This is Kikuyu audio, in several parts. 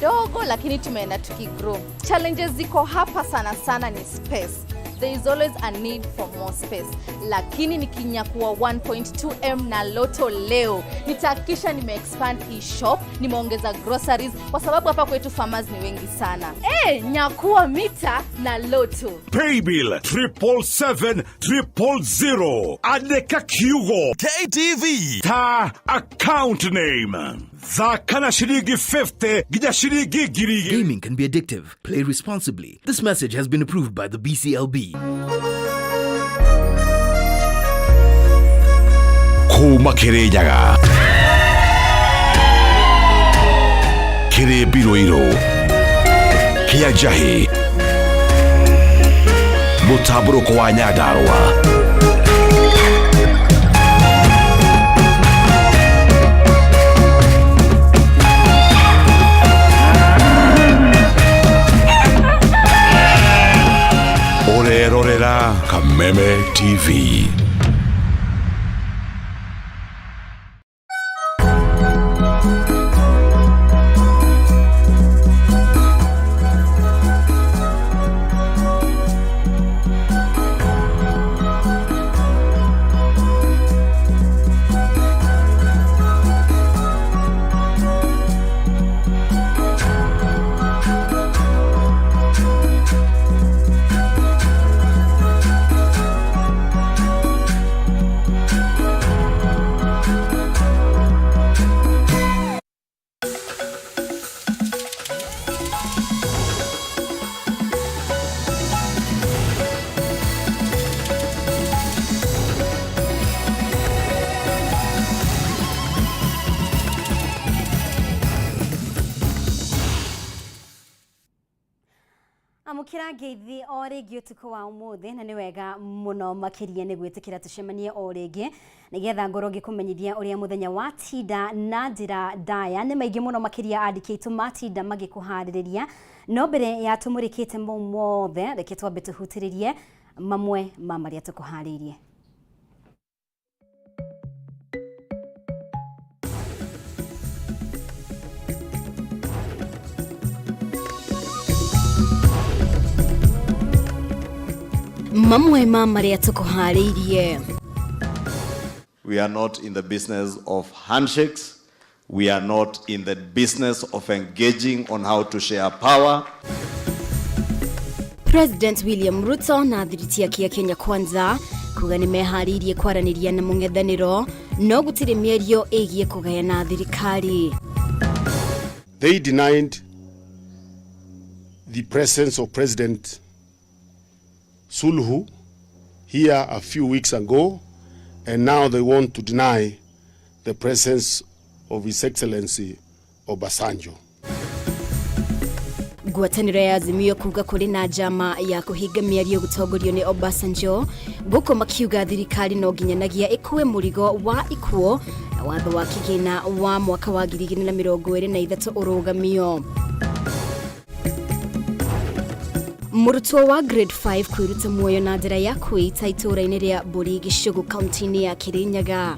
kidogo, lakini tumeenda tukigrow. Challenges ziko hapa sana sana ni space. There is always a need for more space, lakini nikinyakua 1.2m na Lotto leo nitahakikisha nimeexpand hii shop, nimeongeza groceries kwa sababu hapa kwetu farmers ni wengi sana. Hey, nyakua mita na Lotto. Paybill 777 000. Andĩka kiugo KTV ta account name. Thaka na ciringi 50 nginya ciringi 2,000. Gaming can be addictive. Play responsibly. This message has been approved by the BCLB. Kuma Kĩrĩnyaga kĩrĩ mbirũirũ kĩa njahĩ mũtambũrũko wa Nyandarũa. Ũrerorera Kameme TV. Amũkĩra ngeithi o rĩngĩ ũtukũ wa ũmũthĩ, na nĩ wega mũno makĩria nĩ gwĩtĩkĩra tũcemanie o rĩngĩ nĩgetha ngorwo ngĩkũmenyithia ũrĩa mũthenya watinda na njĩra ndaya. Nĩ maingĩ mũno makĩria andĩki aitũ matinda magĩkũharĩrĩria, no mbere ya tũmũrĩkĩte mau mothe, reke twambe tũhutĩrĩrie mamwe ma marĩa tũkũharĩirie. Mamwe ma marĩa tũkũharĩirie. We are not in the business of handshakes. We are not in the business of engaging on how to share power. President William Ruto na thiriti yake ya Kenya Kwanza kuga nĩ meharĩirie kwaranĩria na mũng'ethanĩro, no gũtirĩ mĩario ĩgiĩ kũgayana thirikari. They denied the presence of President Suluhu here a few weeks ago, and now they want to deny the presence of His Excellency Obasanjo. Ngwatanĩro ya Azimio kuga kũrĩ na njama ya kũhinga mĩario gũtongorio nĩ Obasanjo, gũkũ makiuga thirikari no nginyanagia ĩkue mũrigo wa ikuũ na watho wa kĩgĩna wa mwaka wa 2023 ũrũgamio. Mũrutwo wa grade 5 kwĩruta muoyo na njĩra ya kwĩita itũũra-inĩ rĩa Mbũri Gĩcũgũ kaunti-inĩ ya Kĩrĩnyaga.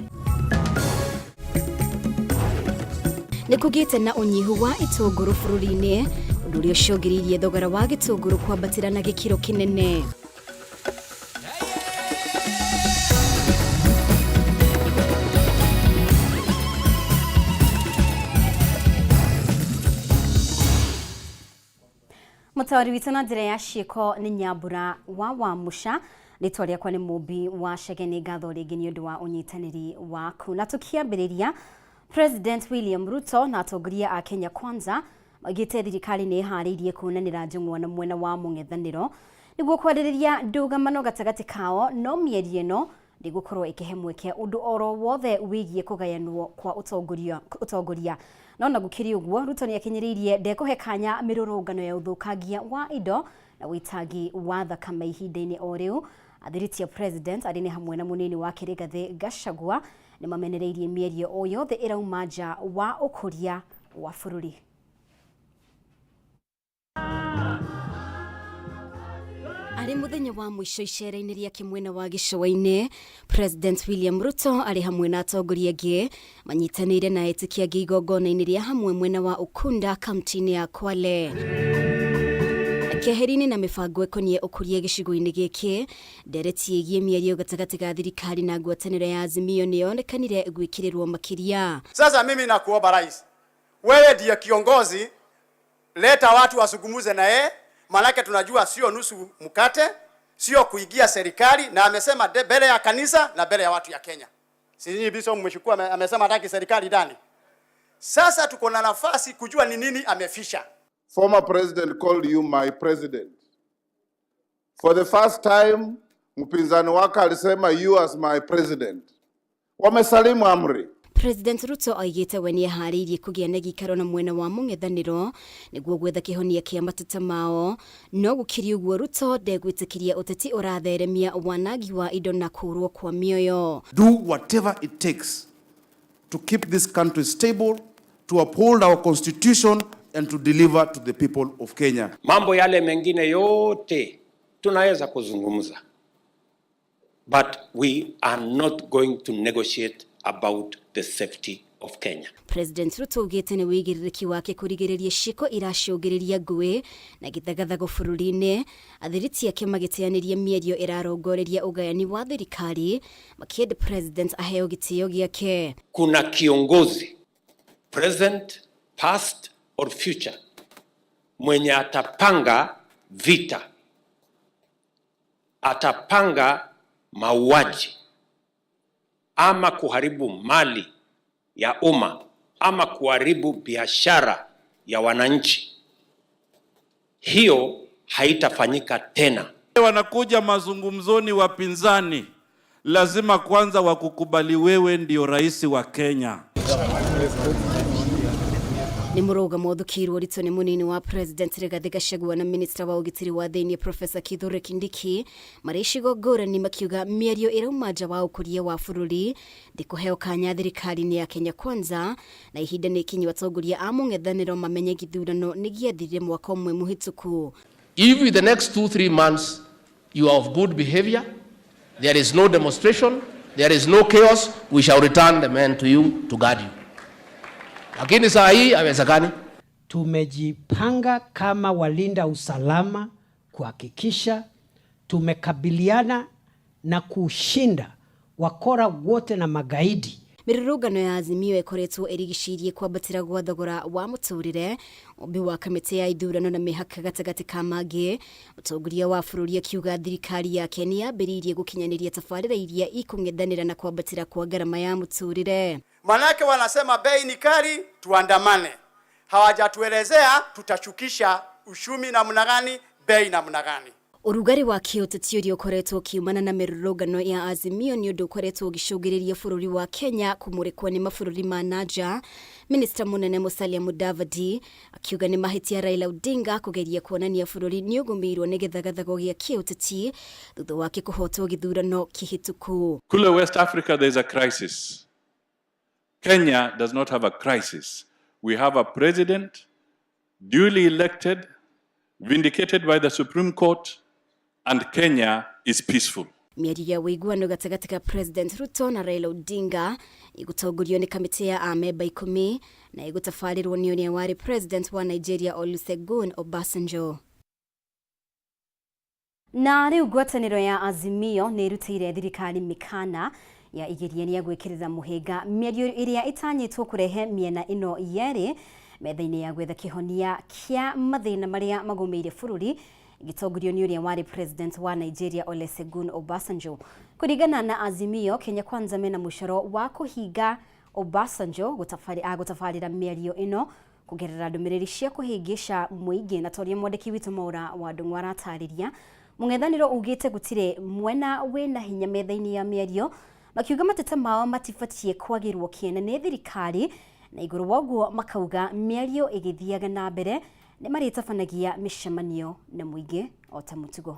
Nĩ kũgĩte na ũnyihu wa itũngũrũ bũrũri-inĩ, ũndũ ũrĩa ũcũngĩrĩirie thogora wa gĩtũngũrũ kwambatĩra na gĩkĩro kĩnene. Mũtawari witũ na njĩra ya ciĩko nĩ Nyambura wa Wamuca. Rĩtwa rĩakwa nĩ Mũmbi wa Chege. Nĩ ngatho rĩngĩ nĩ ũndũ wa ũnyitanĩri waku. Na tũkĩambĩrĩria, President William Ruto na atongoria a Kenya Kwanza maugĩte thirikari nĩ ĩharĩirie kuonanĩra njũng'wa na mwena wa mũng'ethanĩro nĩguo kwarĩrĩria ndũgamano gatagatĩ kao, no mĩario ĩno ndĩgũkorwo ĩkĩhe mweke ũndũ oro wothe wĩgiĩ kũgayanwo kwa ũtongoria. No na gũkĩrĩ ũguo, Ruto nĩ akinyĩrĩirie ndekũhe kanya mĩrũrũngano ya ũthũkangia wa indo na ũitangi wa thakame ihinda-inĩ o rĩu. Athiriti ya president arĩ nĩ hamwe na mũnini wake Rigathĩ Gachagua nĩ mamenereirie mĩario o yothe ĩrauma nja wa ũkũria wa bũrũri. Arĩ mũthenya wa mũico icera-inĩ rĩake mwena wa gĩcũa-inĩ, President William Ruto arĩ hamwe na atongoria angĩ manyitanĩire na etĩkia angĩ igongona-inĩ rĩa hamwe mwena wa Ukunda kaunti-inĩ ya Kwale. Keheri-inĩ na mĩbango ĩkoniĩ ũkũria gĩcigo-inĩ gĩkĩ, ndereti ĩgiĩ mĩario gatagatĩ ga thirikari na ngwatanĩro ya Azimio nĩ yonekanire gwĩkĩrĩrwo makĩria. Sasa mimi nakuomba rais, wewe ndiye kiongozi, leta watu wazungumuze na yeye, maanake tunajua sio nusu mkate, sio kuingia serikali, na amesema mbele ya kanisa na mbele ya watu ya Kenya. Si nyinyi biso mmechukua, amesema hataki serikali ndani. Sasa tuko na nafasi kujua ni nini amefisha. Former president called you my president. For the first time mpinzani wake alisema you as my president. Wamesalimu amri. President Ruto oigĩte we nĩeharĩirie kũgĩa na gĩikaro na mwena wa mũng'ethanĩro nĩguo gwetha kĩhonia kĩa mateta mao, no gũkĩrĩ ũguo Ruto ndegwĩtĩkĩria ũteti ũratheremia wanangi wa indo na kũũrwo kwa mĩoyo. Do whatever it takes to keep this country stable, to uphold our constitution and to deliver to the people of Kenya. Mambo yale mengine yote tunaweza kuzungumza, but we are not going to negotiate about the safety of Kenya. President Ruto augĩte nĩ wĩigĩrĩrĩki wake kũrigĩrĩria ciĩko iracũngĩrĩria ngũĩ na gĩthagathago bũrũri-inĩ, athiriti ake magĩteanĩria mĩario ĩrarongoreria ũgayani wa thirikari makĩenda president aheo gĩtĩo gĩake. Kuna kiongozi present, past or future mwenye atapanga vita, atapanga mauaji ama kuharibu mali ya umma ama kuharibu biashara ya wananchi, hiyo haitafanyika tena. Wanakuja mazungumzoni wapinzani, lazima kwanza wakukubali wewe ndio rais wa Kenya. Nĩ mũrũgamo ũthũkĩirwo ũritũ nĩ mũnini wa president Rigathĩ Gachagua na minista wa ũgitĩri wa thĩinĩ Professor Kithure Kindiki marĩ icigo ngũrani makiuga mĩario ĩrauma nja wa ũkũria wa bũrũri ndĩkũheo kanya thirikari-inĩ ya Kenya Kwanza, na ihinda nĩ ikinyu atongoria a mũng'ethanĩro mamenye gĩthurano nĩ gĩathirire mwaka ũmwe mũhĩtũku. If in the next 2-3 months you are of good behavior, there is no demonstration, there is no chaos, we shall return the men to you to guard you. Lakini saa hii haiwezekani. Tumejipanga kama walinda usalama kuhakikisha tumekabiliana na kushinda wakora wote na magaidi. Mĩrũrũngano ya Azimio ĩkoretwo ĩrigicĩirie kwambatĩra gwa thogora wa mũtũrĩre, ũmbi wa kamĩtĩ ya ithurano na mĩhaka gatagatĩ ka mangĩ. Mũtongoria wa bũrũri akiuga thirikari yake nĩ yambĩrĩirie gũkinyanĩria tabarĩra iria ikũng'ethanĩra na kwambatĩra kwa ngarama ya mũtũrĩre. Manake wanasema bei ni kali, tuandamane. Hawajatuelezea tutashukisha uchumi namna gani, bei namna gani. Ũrugarĩ wa kĩũteti ũrĩa ũkoretwo ũkiumana na mĩrũrũngano ya Azimio nĩ ũndũ ũkoretwo ũgĩcũngĩrĩria bũrũri wa Kenya kũmũrĩkwo nĩ mabũrũri ma nanja. Minista mũnene Musalia Mudavadi akiuga nĩ mahĩtia Raila Odinga kũgeria kuonania bũrũri nĩ ũgũmĩirwo nĩ gĩthagathago gĩa kĩũteti thutha wake kũhotwo gĩthurano kĩhĩtũku. Kule West Africa there is a crisis. Kenya does not have a crisis. We have a president duly elected, vindicated by the Supreme Court, and Kenya is peaceful. Mĩario ya ũiguano gatagatĩ ka President Ruto na Raila Odinga ĩgũtongorio nĩ kamĩtĩ ya amemba 10 na ĩgũtabarĩrwo nĩ ũrĩa warĩ President wa Nigeria Olusegun Obasanjo. Na rĩu ngwatanĩro ya Azimio nĩ ĩrutĩire thirikari mĩkana ya igeria gwĩkĩrĩra mũhĩnga mĩario ĩrĩa ĩtanyĩtwo kũrehe mĩena ĩno yerĩ metha-inĩ ya gwetha kĩhonia kĩa mathĩna marĩa magũmĩire bũrũri gĩtongorio nĩ ũrĩa warĩ President wa Nigeria Olusegun Obasanjo. Kũringana na Azimio, Kenya Kwanza mena mũcoro wa kũhinga Obasanjo gũtabarĩra mĩario ĩno kũgerera ndũmĩrĩri cia kũhĩngĩca mũingĩ, na toria mwandĩki witũ Maura wa Ndung'u aratarĩria. Mũng'ethanĩro ugĩte gũtirĩ mwena wĩna hinya metha-inĩ ya mĩario, makiuga mateta mao matibatiĩ kwagĩrwo kĩene nĩ thirikari, na igũrũ wa ũguo makauga mĩario ĩgĩthiaga na mbere nĩ marĩtabanagia mĩcemanio na mũingĩ o ta mũtugo.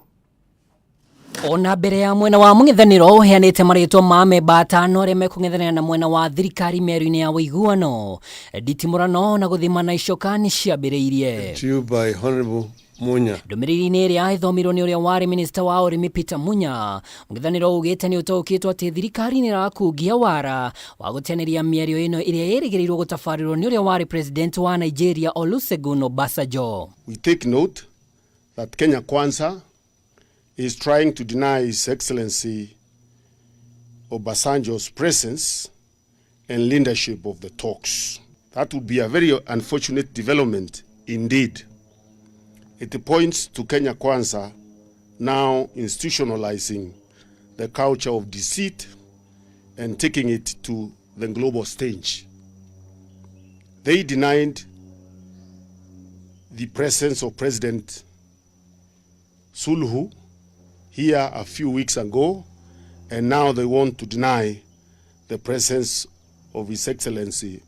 Ona mbere ya mwena wa mũng'ethanĩro ũheanĩte marĩtwa ma amemba atano arĩa mekũng'ethanĩra na mwena wa thirikari mĩario-inĩ ya ũiguano, nditimũrano na gũthimana icoka nĩ ciambĩrĩirie. To you by Honorable Munya. Ndũmĩrĩri-inĩ ĩrĩa ĩthomirwo nĩ ũrĩa warĩ minista wa ũrĩmi Peter Munya, mũng'ethanĩro ugĩte nĩ ũtaũkĩtwo atĩ thirikari nĩ ĩrakungia wara wa gũteanĩria mĩario ĩno ĩrĩa ĩrĩgĩrĩirwo gũtabarĩrwo nĩ ũrĩa warĩ president wa Nigeria Olusegun Obasanjo. We take note that Kenya Kwanza is trying to deny His Excellency Obasanjo's presence and leadership of the talks. That would be a very unfortunate development indeed. It points to Kenya Kwanza now institutionalizing the culture of deceit and taking it to the global stage. They denied the presence of President Suluhu here a few weeks ago, and now they want to deny the presence of His Excellency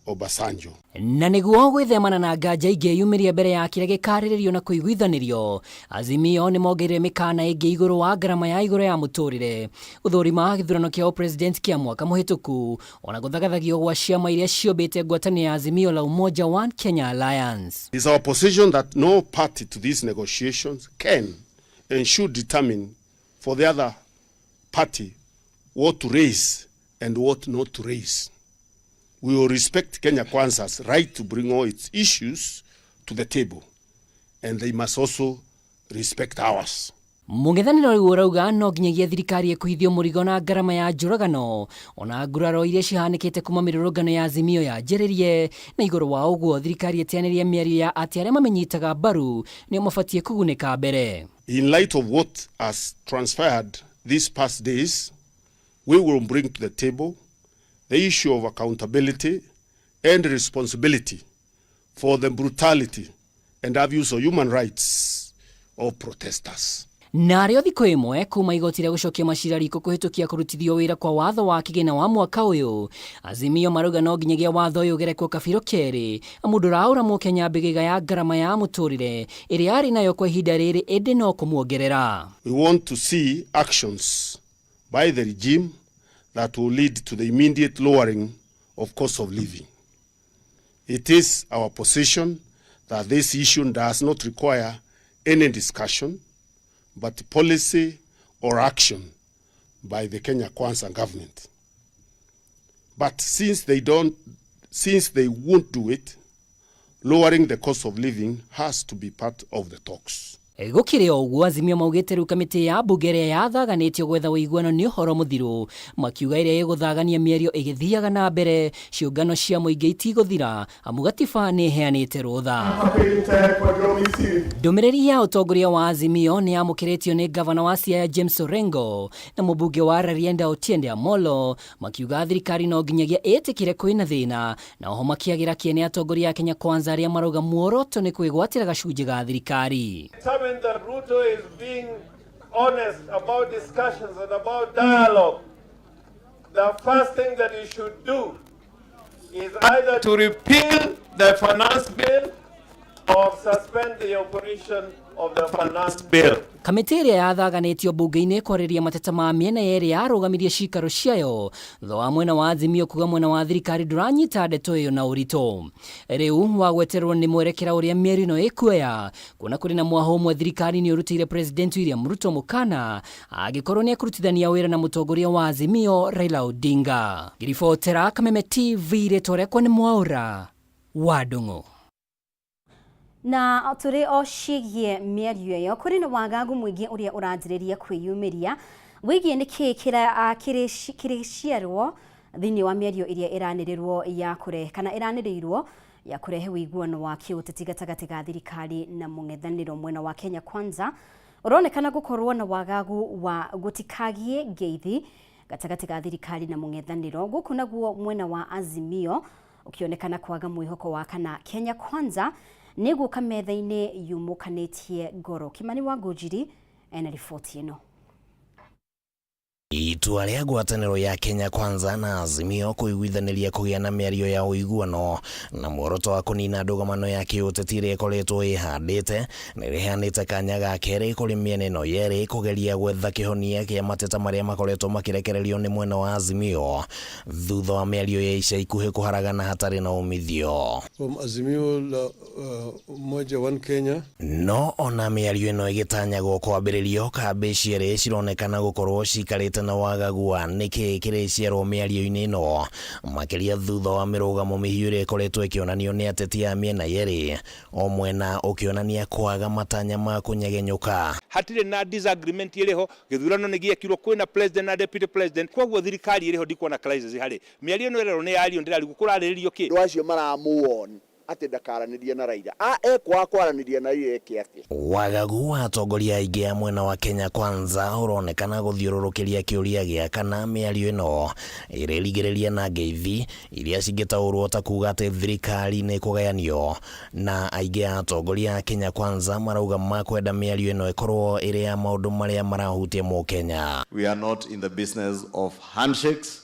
Obasanjo. Na nĩguo gwĩthemana na nganja ingĩyumĩria mbere ya kĩrĩa gĩkarĩrĩrio na kũiguithanĩrio, Azimio nĩ mongereire mĩkana ĩngĩ igũrũ wa ngarama ya igũrũ ya mũtũrĩre, gũthũrima gĩthurano kĩa ũpresident kĩa mwaka mũhĩtũku, ona gũthagathagio gwa ciama iria ciũmbĩte ngwatanĩro ya Azimio la Umoja One Kenya Alliance. It is our position that no party to these negotiations can and should determine for the other party what to raise and what not to raise. We will respect Kenya Kwanza's right to bring all its issues to the table, and they must also respect ours. Mũng'ethanĩro rĩu ũrauga no nginyagia thirikari ĩkuithio mũrigo na ngarama ya njũragano ona nguraro iria cihanĩkĩte kuma mĩrũrũngano ya Azimio yanjĩrĩrie, na igũrũ wa ũguo thirikari ĩteanĩrie mĩario ya atĩ arĩa mamĩnyitaga mbaru nĩo mabatiĩ kũgunĩka mbere. In light of what has transpired these past days, we will bring to the table the issue of accountability and responsibility for the brutality and abuse of human rights of protesters. Narĩo thikũ ĩmwe kuma igoti rĩa gũcokia macira riko kũhĩtũkia kũrutithio wĩra kwa watho wa kĩgĩna wa mwaka ũyũ, Azimio marauga no nginyagia watho ũyũ ũgerekwo kabiro kerĩ, amu ndũraũra mũkenya mbĩgĩga ya ngarama ya mũtũrĩre ĩrĩa arĩ nayo kwa ihinda rĩrĩ, ĩndĩ no kũmuongerera. We want to see actions by the regime that will lead to the immediate lowering of cost of living. It is our position that this issue does not require any discussion, but policy or action by the Kenya Kwanza government. But since they won't do it, lowering the cost of living has to be part of the talks. Gũkĩrĩ o ũguo, Azimio maugĩte rĩu kamĩtĩ ya mbunge ĩrĩa yathaganĩtio gwetha ũiguano nĩ ũhoro mũthiru, makiuga ĩrĩa ĩgũthagania mĩario ĩgĩthiaga na mbere, ciũngano cia mũingĩ itigũthira amu gatiba nĩ ĩheanĩte rũtha. Ndũmĩrĩri ya ũtongoria wa Azimio nĩ yamũkĩrĩtio nĩ gavana wa Siaya James Orengo na mũmbunge wa Rarienda Otiende Amollo, makiuga thirikari no nginyagia ĩtĩkĩre kwĩna thĩna, na oho makĩagĩra kĩene atongoria a Kenya Kwanza arĩa marauga muoroto nĩ kwĩgwatĩra gacunjĩ ga thirikari. That Ruto is being honest about discussions and about dialogue, the first thing that he should do is either to repeal the finance bill or suspend the operation of the finance bill. Kamĩtĩ ĩrĩa yathaganĩtio mbunge-inĩ kwarĩria mateta ma mĩena yerĩ yarũgamirie cikaro ciayo thutha wa mwena wa Azimio kuga mwena wa thirikari ndũranyita ndeto ĩyo na ũritũ. Rĩu wagweterwo nĩ mwerekera ũrĩa mĩario ĩno ĩkuoya, kuona kũrĩ na mwaho ũmwe thirikari nĩ ũrutĩire President William Ruto mũkana angĩkorwo nĩ ekũrutithania wĩra na mũtongoria wa Azimio Raila Odinga. Ngĩribotera Kameme TV, rĩtwa rĩakwa nĩ Mwaũra wa Ndung'u. Na tũrĩ o ciĩgiĩ mĩario ĩyo, kũrĩ na wagagu mũingĩ ũrĩa ũranjĩrĩria kwĩyumĩria wĩgiĩ nĩkĩĩ kĩrĩciarwo thĩinĩ wa mĩario ĩrĩa ĩranĩrĩrwo ya kũrehe kana ĩranĩrĩirwo ya kũrehe ũiguano wa kĩũteti gatagatĩ ga thirikari na mũng'ethanĩro mwena wa Kenya Kwanza ũronekana gũkorwo na wagagu wa gũtikagie ngeithi gatagatĩ ga thirikari na mũng'ethanĩro, gũkũ naguo mwena wa Azimio ũkĩonekana kwaga mwĩhoko wa kana Kenya Kwanza nĩgũka metha-inĩ yumũkanĩtie ngoro. Kimani wa Ngũnjiri ena riboti ĩno. Itua rĩa ngwatanĩro ya Kenya Kwanza na Azimio kũiguithanĩria kũgĩa na mĩario ya ũiguano na muoroto wa kũnina ndũgamano ya kĩũteti ĩrĩa ĩkoretwo ĩhandĩte nĩ rĩheanĩte kanya ga kerĩ kũrĩ mĩena ĩno yerĩ kũgeria gwetha kĩhonia kĩa mateta marĩa makoretwo makĩrekererio nĩ mwena wa Azimio thutha wa mĩario ya ica ikuhĩ kũharagana hatarĩ na umithio. From Azimio la Umoja One Kenya. No ona mĩario ĩno ĩgĩtanyagwo kwambĩrĩrio, kambĩ cierĩ cironekana gũkorwo cikarĩte na wagagu wa nĩkĩ kĩrĩciarwo mĩario-inĩ ĩno, makĩria thutha wa mĩrũgamo mĩhiũ ĩrĩa ĩkoretwo ĩkĩonanio nĩ ateti a mĩena yerĩ, o mwena ũkĩonania kwaga matanya ma kũnyegenyũka. Hatirĩ na disagreement ĩrĩho, gĩthurano nĩ gĩekirwo, kwĩna president na deputy president, koguo thirikari ĩrĩho, ndikuona crisis harĩ mĩario ĩno ĩrerwo nĩ yario, ndĩrarigwo kũrarĩrĩrio kĩ. Andũ acio maramuwon atĩ ndakaranĩrie na Raila, ekwaga kwaranĩria na Raila eke atĩa? Wagagu wa atongoria aingĩ a mwena wa Kenya Kwanza ũronekana gũthiũrũrũkĩria kĩũria gĩa kana mĩario ĩno ĩrĩrigĩrĩria na ngeithi iria cingĩtaũrwo ta kuga atĩ thirikari nĩ ĩkũgayanio, na aingĩ a atongoria a Kenya Kwanza marauga makwenda mĩario ĩno ĩkorwo ĩrĩ ya maũndũ marĩa marahutia mũkenya. We are not in the business of handshakes.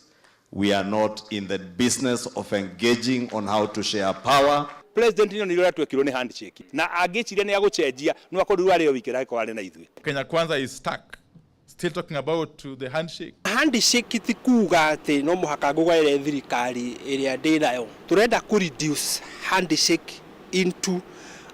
We are not in the business of engaging on how to share power. President ĩno nĩ ũrĩa twekirwo nĩ handshake, na angĩciria nĩ agũcenjia no akorirwo arĩ o wiki rĩrĩa arĩ na ithuĩ. Kenya Kwanza is stuck, still talking about the handshake. Handshake ti kuga atĩ no mũhaka ngũgaĩre thirikari ĩrĩa ndĩ nayo. Tũrenda kũ reduce handshake into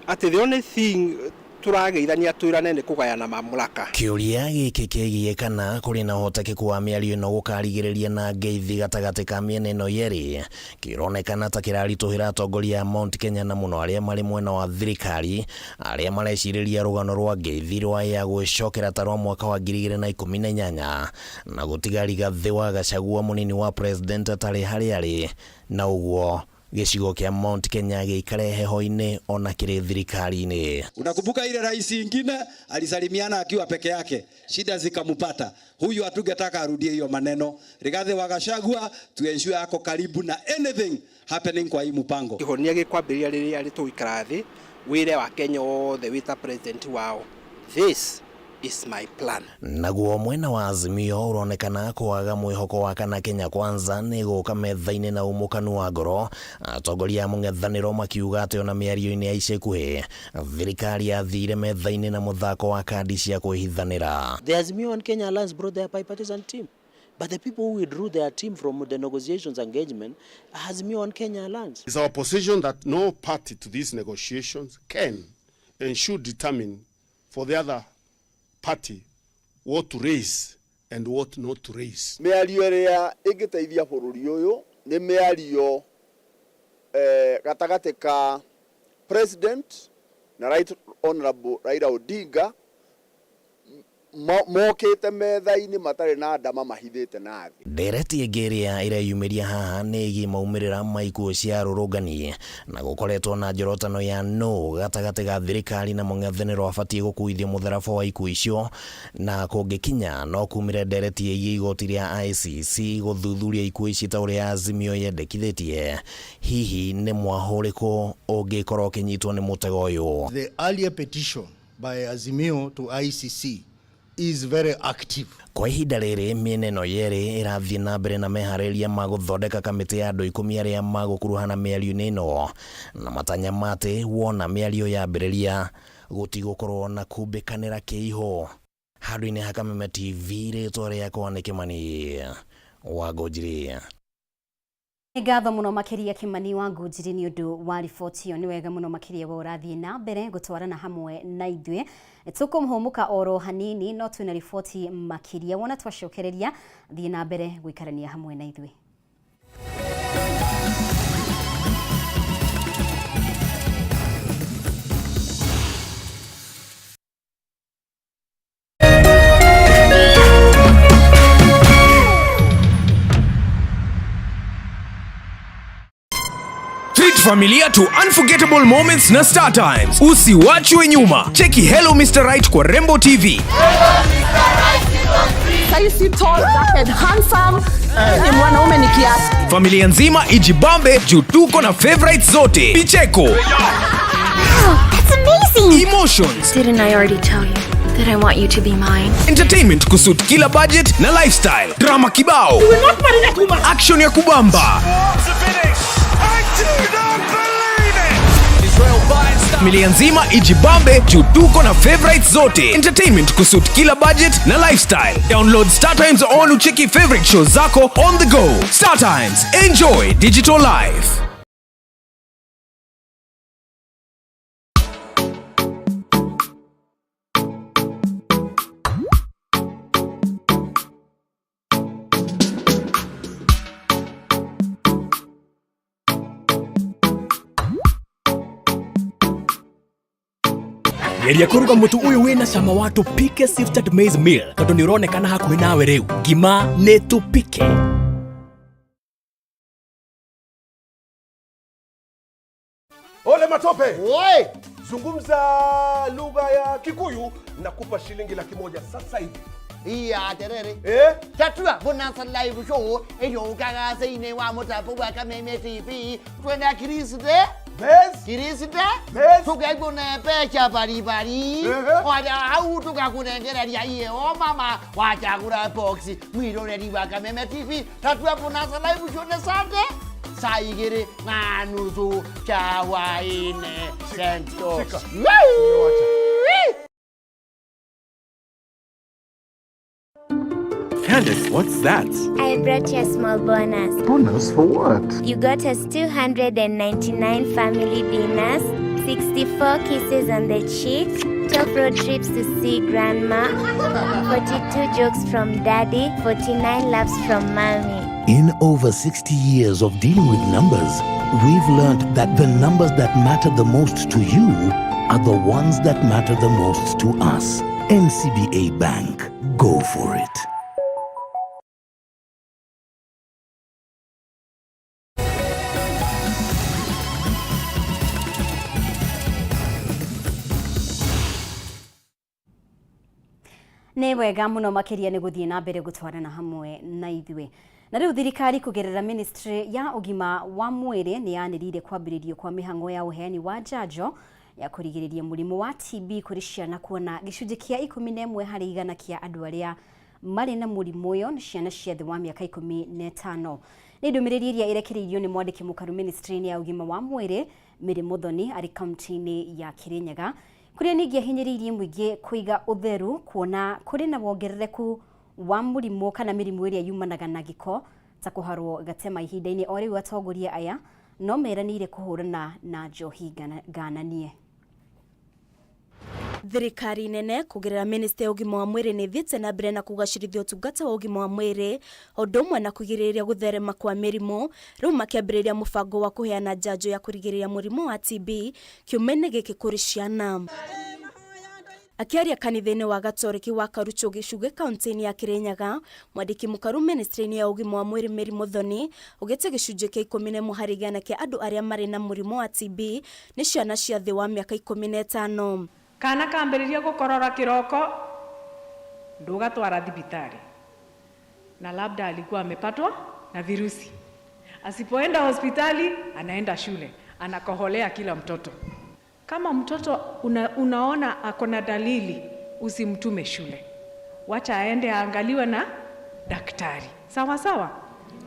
atĩ the only thing tũrageithania twĩrane nĩ kũgayana mamlaka. Kĩũria gĩkĩ kĩgiĩ kana kũrĩ na ũhotekeku wa mĩario ĩno gũkarigĩrĩria na ngeithi gatagatĩ ka mĩena ĩno yerĩ kĩronekana ta kĩraritũhĩra atongoria a Mount Kenya na mũno arĩa marĩ mwena wa thirikari arĩa marecirĩria rũgano rwa ngeithi rwa ya gwĩcokera ta rwa mwaka wa 2018 na gũtiga Rigathĩ wa Gachagua mũnini wa president atarĩ harĩa arĩ, na ũguo gĩcigo kĩa Mount Kenya gĩikare heho-inĩ ona kĩrĩ thirikari-inĩ. Unakumbuka ile rais ingine alisalimiana akiwa peke yake, shida zikamupata. Huyu hatungetaka arudie hiyo maneno. Rigathi wa Gachagua tu ensure ako karibu na anything happening kwa hii mpango. Kĩhonia gĩkwambĩrĩria rĩrĩa tũgũikara thĩ wĩre wa Kenya othe wĩta president wao, this is my plan. Naguo mwena wa Azimio ũronekana kwaga mwĩhoko wa kana Kenya Kwanza nĩ gũka metha-inĩ na umũkanu wa ngoro, atongoria a mũng'ethanĩro makiuga atĩ ona mĩario-inĩ ya ica ikuhĩ thirikari yathire metha-inĩ na mũthako wa kandi cia kwĩhithanĩra. The Azimio One Kenya Alliance brought their bipartisan team, but the people who withdrew their team from the negotiations engagement, Azimio One Kenya Alliance. It's our position that no party to these negotiations can and should determine for the other party what to raise and what not to raise. Mĩario ĩrĩa ĩngĩteithia bũrũri ũyũ nĩ mĩario gatagatĩ ka president na Right Honorable Raila Odinga mokĩte metha-inĩ matarĩ na ndama mahithĩte na thĩ. Ndereti ĩngĩ ĩrĩa ĩreyumĩria haha nĩ ĩgiĩ maumĩrĩra ma ikuũ cia arũrũngani na gũkoretwo na njorotano ya no gatagatĩ ga thirikari na mũng'ethanĩro abatiĩ gũkuithio mũtharaba wa ikuũ icio, na kũngĩkinya no kumĩre ndereti ĩgiĩ igoti rĩa ICC gũthuthuria ikuũ ici ta ũrĩa Azimio yendekithĩtie. Hihi nĩ mwahũ ũrĩkũ ũngĩkorwo ũkĩnyitwo nĩ mũtego ũyũ? The earlier petition by Azimio to ICC is very active. Kwa ihinda rĩrĩ mĩena ĩno yerĩ ĩrathiĩ na mbere na meharĩria ma gũthondeka kamĩtĩ ya andũ 10 arĩa magũkuruhana mĩario-inĩ ĩno, na matanya matĩ wona mĩario yambĩrĩria gũtigũkorwo na kumbĩkanĩra kĩihũ. Handũ-inĩ ha Kameme TV, rĩtwa rĩakwa nĩ Kĩmani wa Ngũnjiri. Nĩ ngatho mũno makĩria Kĩmani wa Ngũnjiri nĩ ũndũ wa riboti ĩyo. Nĩ wega mũno makĩria we ũrathiĩ na mbere gũtwarana hamwe na ithuĩ. Tũkũmũhũmũka oro hanini no twĩna riboti makĩria wona twacokereria. Thiĩ na mbere gũikarania hamwe na ithuĩ. Familia to unforgettable moments na Star Times. Usiwachwe nyuma. Cheki Hello Mr. Right kwa Rembo TV. Saisi tall, dark and handsome. Ni mwanaume ni kiasi. Familia nzima ijibambe juu tuko na favorites zote. Picheko. Wow, that's amazing. Emotions. Didn't I already tell you? That I want you to be mine. Entertainment kusuit kila budget na lifestyle. Drama kibao. You will not marry that woman. Action ya kubamba. Familia nzima ijibambe juu tuko na favorites zote. Entertainment kusuit kila budget na lifestyle. Download Star Times on ucheki favorite shows zako on the go. Star Times, enjoy digital life. Geria kũruga mũtu ũyũ wĩna cama wa Tupike Sifted Maize Meal tondũ nĩ ũronekana hakuhĩ nawe rĩu. Ngima nĩ Tupike. Ole Matope. Oi. Zungumza lugha ya Kikuyu na kupa shilingi 100,000 sasa hivi. Iya terere. Eh? Tatua Bonanza Live Show eyokaga seine wa mutapo wa Kameme TV twenda Kiriste. Bes. Kiriste. Bes. Tukaiguna pecha baribari. Waja hau tukakunengereria iye o mama wachagura box mwiroreri wa Kameme TV. Tatua Bonanza Live Show ne Sunday. Saa igĩrĩ na nuthu cha hwaĩ-inĩ Central. Candice, what's that? I brought you a small bonus. Bonus for what? You got us 299 family dinners, 64 kisses on the cheek, 12 road trips to see grandma, 42 jokes from daddy, 49 laughs from mommy. In over 60 years of dealing with numbers, we've learned that the numbers that matter the most to you are the ones that matter the most to us. NCBA Bank. Go for it. Nĩ wega mũno makĩria nĩ gũthiĩ na mbere gũtwarana hamwe na ithuĩ. Na rĩu thirikari kũgerera ministry ya ũgima wa mwĩrĩ nĩ yanĩrĩire kwambĩrĩrio kwa mĩhang'o ya ũheani wa njanjo ya kũrigĩrĩria mũrimũ wa TB kũrĩ ciana kuona gĩcunjĩ kĩa 11 harĩ igana kĩa andũ arĩa marĩ na mũrimũ ũyũ nĩ ciana cia thĩ wa mĩaka 15. Nĩ ndũmĩrĩri ĩrĩa ĩrekereirio nĩ mwandĩki mũkaru ministry-inĩ ya ũgima wa mwĩrĩ Mary Muthoni arĩ kaunti-inĩ ya Kirinyaga kũrĩa ningĩ ahinyĩrĩirie mũingĩ kũiga ũtheru kuona kũrĩ na wongerereku wa mũrimũ kana mĩrimũ ĩrĩa yumanaga na gĩko ta kũharwo gatema ihinda-inĩ o rĩu atongoria aya no meranĩire kũhũrana na njohi ngananie. Thirikari nene kugerera ministry ya ũgima wa mwĩrĩ nĩ ĩthiĩte na mbere na kũgacĩrithia ũtungata wa ũgima wa mwĩrĩ o ũndũ ũmwe na kũgirĩrĩria gũtherema kwa mĩrimũ rĩu makĩambĩrĩria mũbango wa kũheana njanjo ya kũrigĩrĩria mũrimũ wa TB kiumia-inĩ gĩkĩ kũrĩ ciana. Akĩaria kanitha-inĩ wa Gatoreki wa Karucho Gĩcugĩ kaunti-inĩ ya Kirinyaga, mwandĩki mũkaru ministry-inĩ ya ũgima wa mwĩrĩ Mary Muthoni augĩte gĩcunjĩ kĩa 11 harĩ igana kĩa andũ arĩa marĩ na mũrimũ wa TB nĩ ciana cia thĩ wa mĩaka 15. Kana kambĩrĩria gũkorora kĩroko ndũgatwara thibitarĩ na labda alikuwa amepatwa na virusi. Asipoenda hospitali anaenda shule, anakoholea kila mtoto. Kama mtoto unaona ako na dalili, usimtume shule, wacha aende aangaliwe na daktari. Sawa sawa,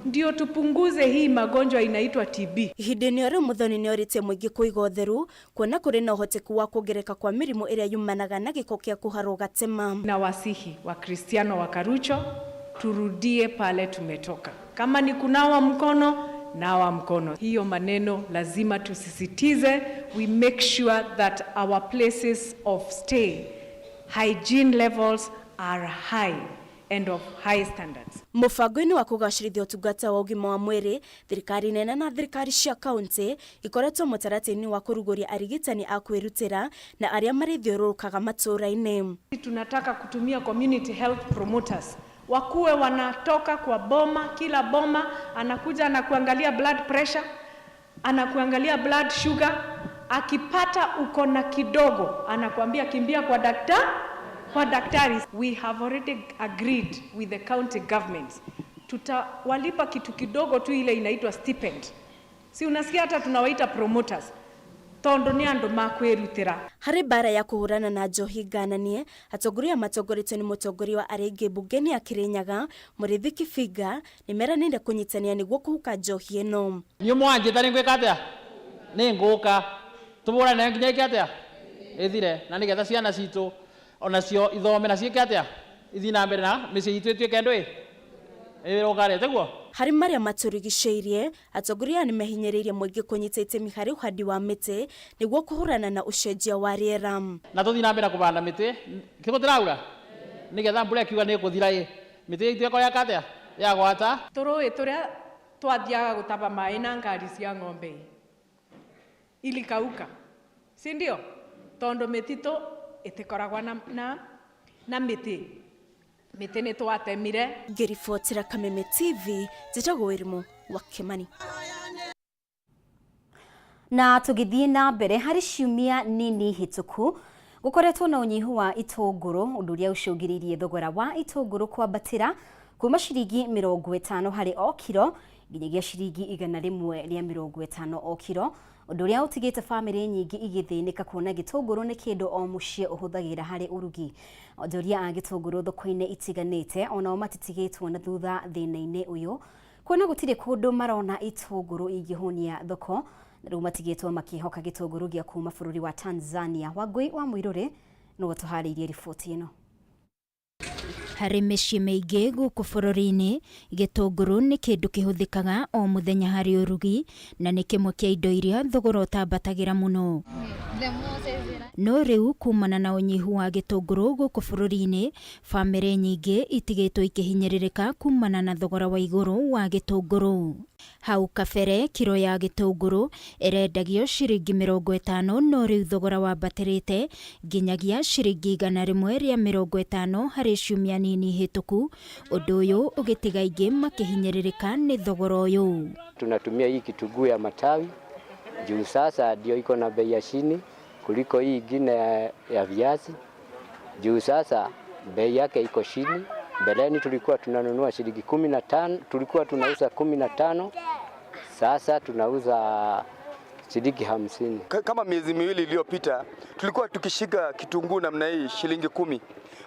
ndio tupunguze hii magonjwa inaitwa TB. Ihinda-inĩ o rĩu Muthoni nĩ orĩtie mũingĩ kũiga ũtheru kuona kũrĩ na ũhoteku wa kuongereka kwa mĩrimũ ĩrĩa yumanaga na gĩko kĩa kũharwo gatema. Na wasihi Wakristiano wa Karucho turudie pale tumetoka. Kama ni kunawa mkono, nawa mkono. Hiyo maneno lazima tusisitize. We make sure that our places of stay, hygiene levels are high and of high standards. Mũbango-inĩ wa kũgacĩrithia ũtungata wa ũgima wa mwĩrĩ, thirikari nene na thirikari cia kaunti ikoretwo mũtaratara-inĩ wa kũrugũria arigitani a kwĩrutĩra na arĩa marĩthiũrũrũkaga matũũra-inĩ. Tunataka kutumia community health promoters wakuwe wanatoka kwa boma, kila boma anakuja anakuangalia blood pressure, anakuangalia blood sugar. Akipata uko na kidogo, anakuambia kimbia kwa daktari, kwa daktari. We have already agreed with the county governments, tutawalipa kitu kidogo tu, ile inaitwa stipend. Si unasikia hata tunawaita promoters. Tondu ni andu makwirutira. Harĩ mbara ya kũhũrana na njohi ngananie, atongoria matongoretio nĩ mũtongoria wa arĩa aingĩ mbunge-inĩ ya Kirinyaga Mũrĩithi Kibinga nĩmeranĩire kũnyitania nĩguo kũhuka njohi ĩno. Inyuĩ mwanjĩta nĩ ngwĩka atĩa? Nĩ ngũka tũbũrane nayo nginya ĩke atĩa? Ĩthire, na nĩgetha ciana citũ onacio ithome na ciĩke atĩa? Ithiĩ na mbere na mĩciĩ itũ ĩtuĩke ndũĩ ĩrũgarĩte guo. Harĩ marĩa matũrigicĩirie, atongoria aya nĩmehinyĩrĩirie mũingĩ kũnyita itemi harĩ ũhandi wa mĩtĩ nĩguo kũhũrana na ũcenjia wa rĩera. Na tũthiĩ na mbere na kũbanda mĩtĩ, tĩgũtĩraura nĩgetha mbura ĩkiuga nĩ ĩkũthira ĩ mĩtĩ itũ ĩkorwo yaka atĩa? Yagwata. Tũrũĩ tũrĩa twathiaga gũtaba maĩ na ngari cia ng'ombe ilikauka, si ndio? Tondu mĩtitũ ĩtĩkoragwo na mĩtĩ. Mĩtĩ nĩ twatemire. Ngĩribotera Kameme TV, njĩtagwo Wĩrimũ wa Kĩmani. Na tũgĩthiĩ na mbere, harĩ ciumia nini hĩtũku gũkoretwo na ũnyihu wa itũngũrũ, ũndũ ũrĩa ũcũngĩrĩirie thogora wa itũngũrũ kwambatĩra kuma ciringi 50 harĩ o kiro nginyagia ciringi 150 o kiro, ũndũ ũrĩa ũtigĩte bamĩrĩ nyingĩ igĩthĩnĩka kuona gĩtũngũrũ nĩ kĩndũ o mũciĩ ũhũthagĩra harĩ ũrugi. Onjoria a gĩtũngũrũ thoko-inĩ itiganĩte onao matitigĩtwo na thutha thĩna-inĩ ũyũ, kuona gũtirĩ kũndũ marona itũngũrũ ingĩhũnia thoko, na rĩu matigĩtwo makĩhoka gĩtũngũrũ gĩa kuma bũrũri wa Tanzania. Wangũi wa Mũirũrĩ nĩwe tũharĩirie riboti ĩno. Harĩ mĩciĩ mĩingĩ gũkũ bũrũri-inĩ, gĩtũngũrũ nĩ kĩndũ kĩhũthĩkaga o mũthenya harĩ ũrugi na nĩ kĩmwe kĩa indo iria thogora ũtambatagĩra mũno. No rĩu kumana na ũnyihu wa gĩtũngũrũ gũkũ bũrũri-inĩ, bamĩrĩ nyingĩ itigĩtwo ikĩhinyĩrĩrĩka kumana na thogora wa igũrũ wa gĩtũngũrũ. Hau kabere kiro ya gĩtũngũrũ ĩrendagio ciringi 50, no rĩu thogora wambatĩrĩte nginyagia ciringi 150 harĩ ciumia nini hĩtũku, ũndũ ũyũ ũgĩtiga aingĩ makĩhinyĩrĩrĩka nĩ thogora ũyũ. Tunatumia hii kitunguu ya matawi juu sasa ndio iko na bei ya chini kuliko hii ingine ya viazi, juu sasa bei yake iko chini. Mbeleni tulikuwa tunanunua shilingi 15, tulikuwa tunauza 15, sasa tunauza shilingi 50. Kama miezi miwili iliyopita tulikuwa tukishika kitunguu namna hii shilingi 10,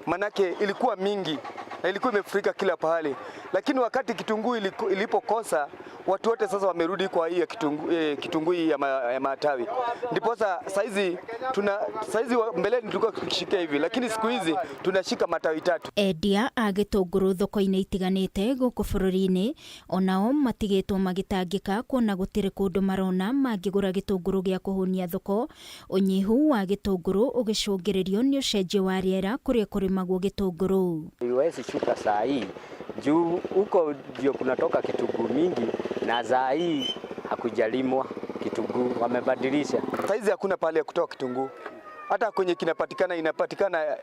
manake ilikuwa mingi na ilikuwa imefurika kila pahali, lakini wakati kitunguu ilipokosa watu wote sasa wamerudi kwa hii ya kitunguu hii ya matawi. Ndiposa saizi mbeleni tulikuwa tukishika hivi, lakini siku hizi tunashika matawi 3. Endia a gĩtũngũrũ thoko-inĩ itiganĩte gũkũ bũrũri-inĩ onao matigĩtwo magĩtangĩka kuona gũtirĩ kũndũ marona mangĩgũra gĩtũngũrũ gĩa kũhũnia thoko, ũnyihu wa gĩtũngũrũ ũgĩcũngĩrĩrio nĩ ũcenjia wa rĩera kũrĩa kũrĩmagwo gĩtũngũrũ. Iwezi shuka saa hii juu huko ndio kunatoka kitunguu mingi, na saa hii hakujalimwa kitunguu, wamebadilisha. Saizi hakuna pahali ya kutoa kitunguu, hata kwenye kinapatikana inapatikana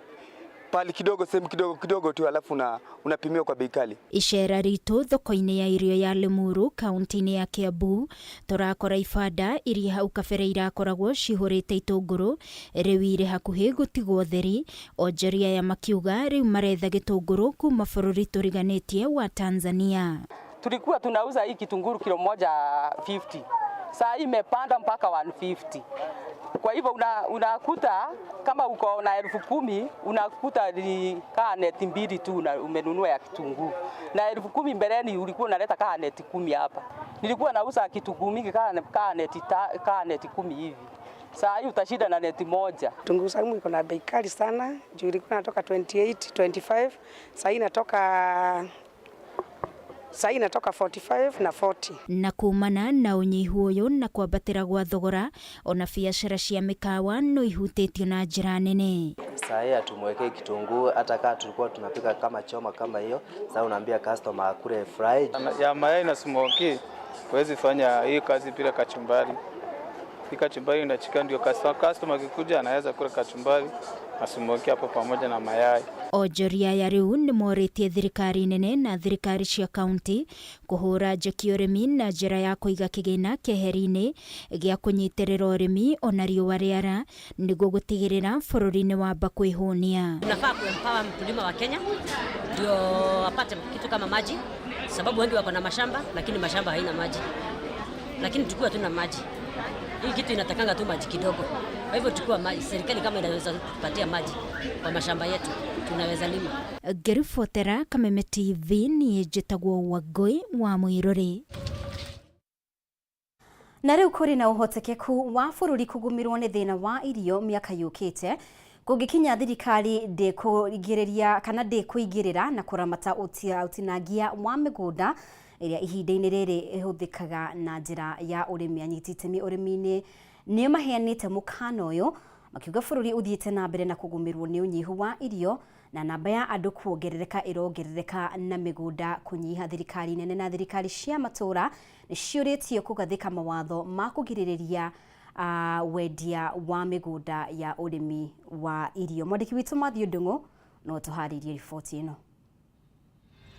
pahali kidogo, sehemu kidogo kidogo tu, alafu unapimiwa kwa bei kali. Icera ritũ thoko-inĩ ya irio ya Limuru kaunti-inĩ ya Kiambu tũrakora ibanda iria hau kabere irakoragwo cihũrĩte itũngũrũ rĩu irĩ hakuhĩ gũtigwo theri, onjoria aya makiuga rĩu maretha gĩtũngũrũ kuma bũrũri tũriganĩtie wa Tanzania. Tulikuwa tunauza hii kitunguru kilo moja 50, saa hii imepanda mpaka 150. Kwa hivyo unakuta kama uko na 10,000 unakuta ni kaa neti 2 tu umenunua ya kitunguu. Na 10,000 mbeleni ulikuwa unaleta kaa neti 10 hapa. Nilikuwa nauza kitunguu mingi kaa neti 10 hivi. Saa hii utashinda na neti 1. Kitunguu saumu iko na bei kali sana, juu ilikuwa inatoka 28, 25, saa hii inatoka 45 na 40. Na kumana na ũnyihu ũyũ na kwambatĩra gwa thogora, ona biacara cia mĩkawa no ihutĩtio na njĩra nene. Saa hii hatumwekei kitunguu, hata kama tulikuwa tunapika kama choma kama hiyo, sasa unaambia customer akule fry. Ya mayai na smoky, huwezi fanya hii kazi bila kachumbari. Hii kachumbari inachika ndio customer akikuja anaweza kula kachumbari na smoky hapo pamoja na mayai. Onjoria aya rĩu nĩmorĩtie thirikari nene na thirikari cia kaunti kũhũra njeki ũrĩmi na njĩra ya kũiga kĩgĩna keheri-inĩ gĩa kũnyitĩrĩra ũrĩmi ona riũa rĩara nĩguo gũtigĩrĩra bũrũri nĩ wamba kwĩhũnia. Tunafaa kuempower mkulima wa Kenya ndio apate kitu kama maji, sababu wengi wako na mashamba lakini mashamba haina maji, lakini tukiwa tuna maji Hii kitu inatakanga tu maji kidogo. Kwa hivyo tukiwa maji, serikali kama inaweza kutupatia maji kwa mashamba yetu tunaweza lima. Ngĩribotera Kameme TV niĩ njĩtagwo Wangũi wa Mũirũrĩ. Na rĩu kũrĩ na ũhotekeku wa bũrũri kũgũmĩrwo nĩ thĩna wa irio mĩaka yũkĩte kũngĩkinya thirikari ndĩkũingĩrĩria kana ndĩkũingĩrĩra na kũramata ũtinangia wa mĩgũnda ĩrĩa ihinda-inĩ rĩrĩ ĩhũthĩkaga na njĩra ya ũrĩmi. Anyiti itemi ũrĩmi-inĩ nĩo maheanĩte mũkana ũyũ makiuga bũrũri ũthiĩte na mbere na kũgũmĩrwo nĩ ũnyihu wa irio na namba ya andũ kuongerereka ĩrongerereka na mĩgũnda kũnyiha. Thirikari nene na thirikari cia matũũra nĩ ciũrĩtio kũgathĩka mawatho ma kũgirĩrĩria wendia wa mĩgũnda ya ũrĩmi wa irio. Mwandĩki witũ Matthew Ndung'u no tũharĩrie riboti ĩno.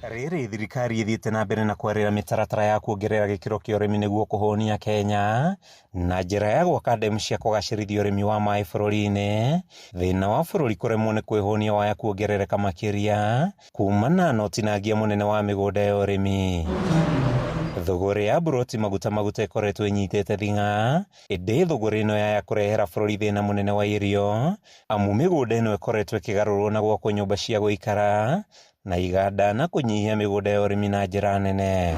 Rĩrĩ thirikari ĩthiĩte na mbere na kwarĩra mĩtaratara ya kuongerera gĩkĩro kĩa ũrĩmi nĩguo kũhũnia Kenya na njĩra ya gwaka ndemu cia kũgacĩrithia ũrĩmi wa maĩ bũrũri-inĩ. Thĩna wa bũrũri kũremwo nĩ kwĩhũnia waya kuongerereka makĩria kumana na ũtinangia mũnene wa mĩgũnda ya ũrĩmi. Thũgũrĩ ya mburoti maguta maguta ĩkoretwo ĩnyitĩte thing'a, ĩndĩ thũgũrĩ ĩno yaya kũrehera bũrũri thĩna mũnene wa irio, amu mĩgũnda ĩno ĩkoretwo ĩkĩgarũrwo na gwakwo nyũmba cia gũikara na iganda na kũnyihia mĩgũnda ya ũrĩmi na njĩra nene.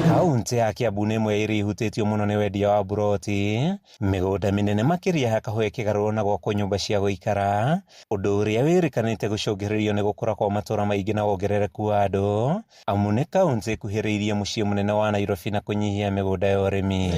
Kaunti ya Kiambu nĩ ĩmwe ya iria ihutĩtio mũno nĩ wendia wa mburoti, mĩgũnda mĩnene makĩria ya kahũa ĩkĩgarũrwo na gwakwo nyũmba cia gũikara, ũndũ ũrĩa wĩrĩkanĩte gũcũngĩrĩrio nĩ gũkũra kwa matũũra maingĩ na wongerereku wa andũ, amu nĩ kaunti ĩkuhĩrĩirie mũciĩ mũnene wa Nairobi na kũnyihia mĩgũnda ya ũrĩmi.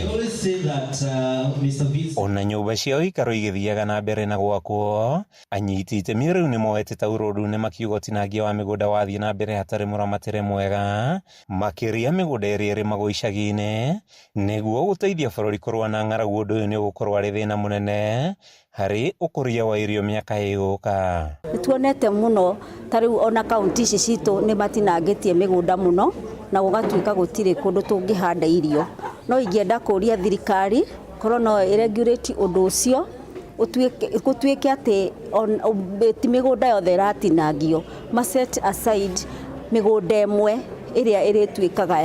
Ona nyũmba cia ũikaro igĩthiaga na mbere na gwakwo, anyiti itemi rĩu nĩ moete taurũ ndune makiuga ũtinangia wa mĩgũnda wathiĩ na mbere hatarĩ mũramatĩre mwega, makĩria mĩgũnda ĩrĩa ĩrĩmagwo icagi-inĩ nĩguo gũteithia bũrũri kũrũa na ng'aragu. Ũndũ ũyũ nĩ ũgũkorwo arĩ thĩna mũnene harĩ ũkũria wa irio mĩaka ĩgũka. Nĩtuonete mũno ta rĩu ona kaunti ici citũ nĩ matinangĩtie mĩgũnda mũno na gũgatuĩka gũtirĩ kũndũ tũngĩhanda irio. No ingĩenda kũria thirikari korwo no ĩregulate ũndũ ũcio gũtuĩke atĩ ti mĩgũnda yothe ĩratinangio, ma set aside mĩgũnda ĩmwe ĩrĩa ĩrĩtuĩkaga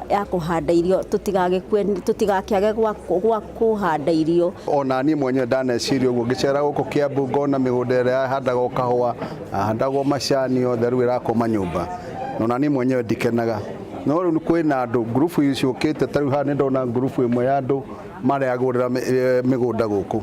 ya kũhanda irio, tũtigakĩage gwa kũhanda irio. Ona niĩ mwenyewe ndaneciria ũguo ngĩcera gũkũ Kiambu ngona mĩgũnda ĩrĩa yahandagwo kahũa, yahandagwo macani yothe rĩu ĩrakwo manyũmba, na niĩ mwenyewe ndikenaga. No rĩu kwĩna andũ ngurubu ciũkĩte, ta rĩu haha nĩndona ngurubu ĩmwe ya andũ maragũrĩra mĩgũnda gũkũ,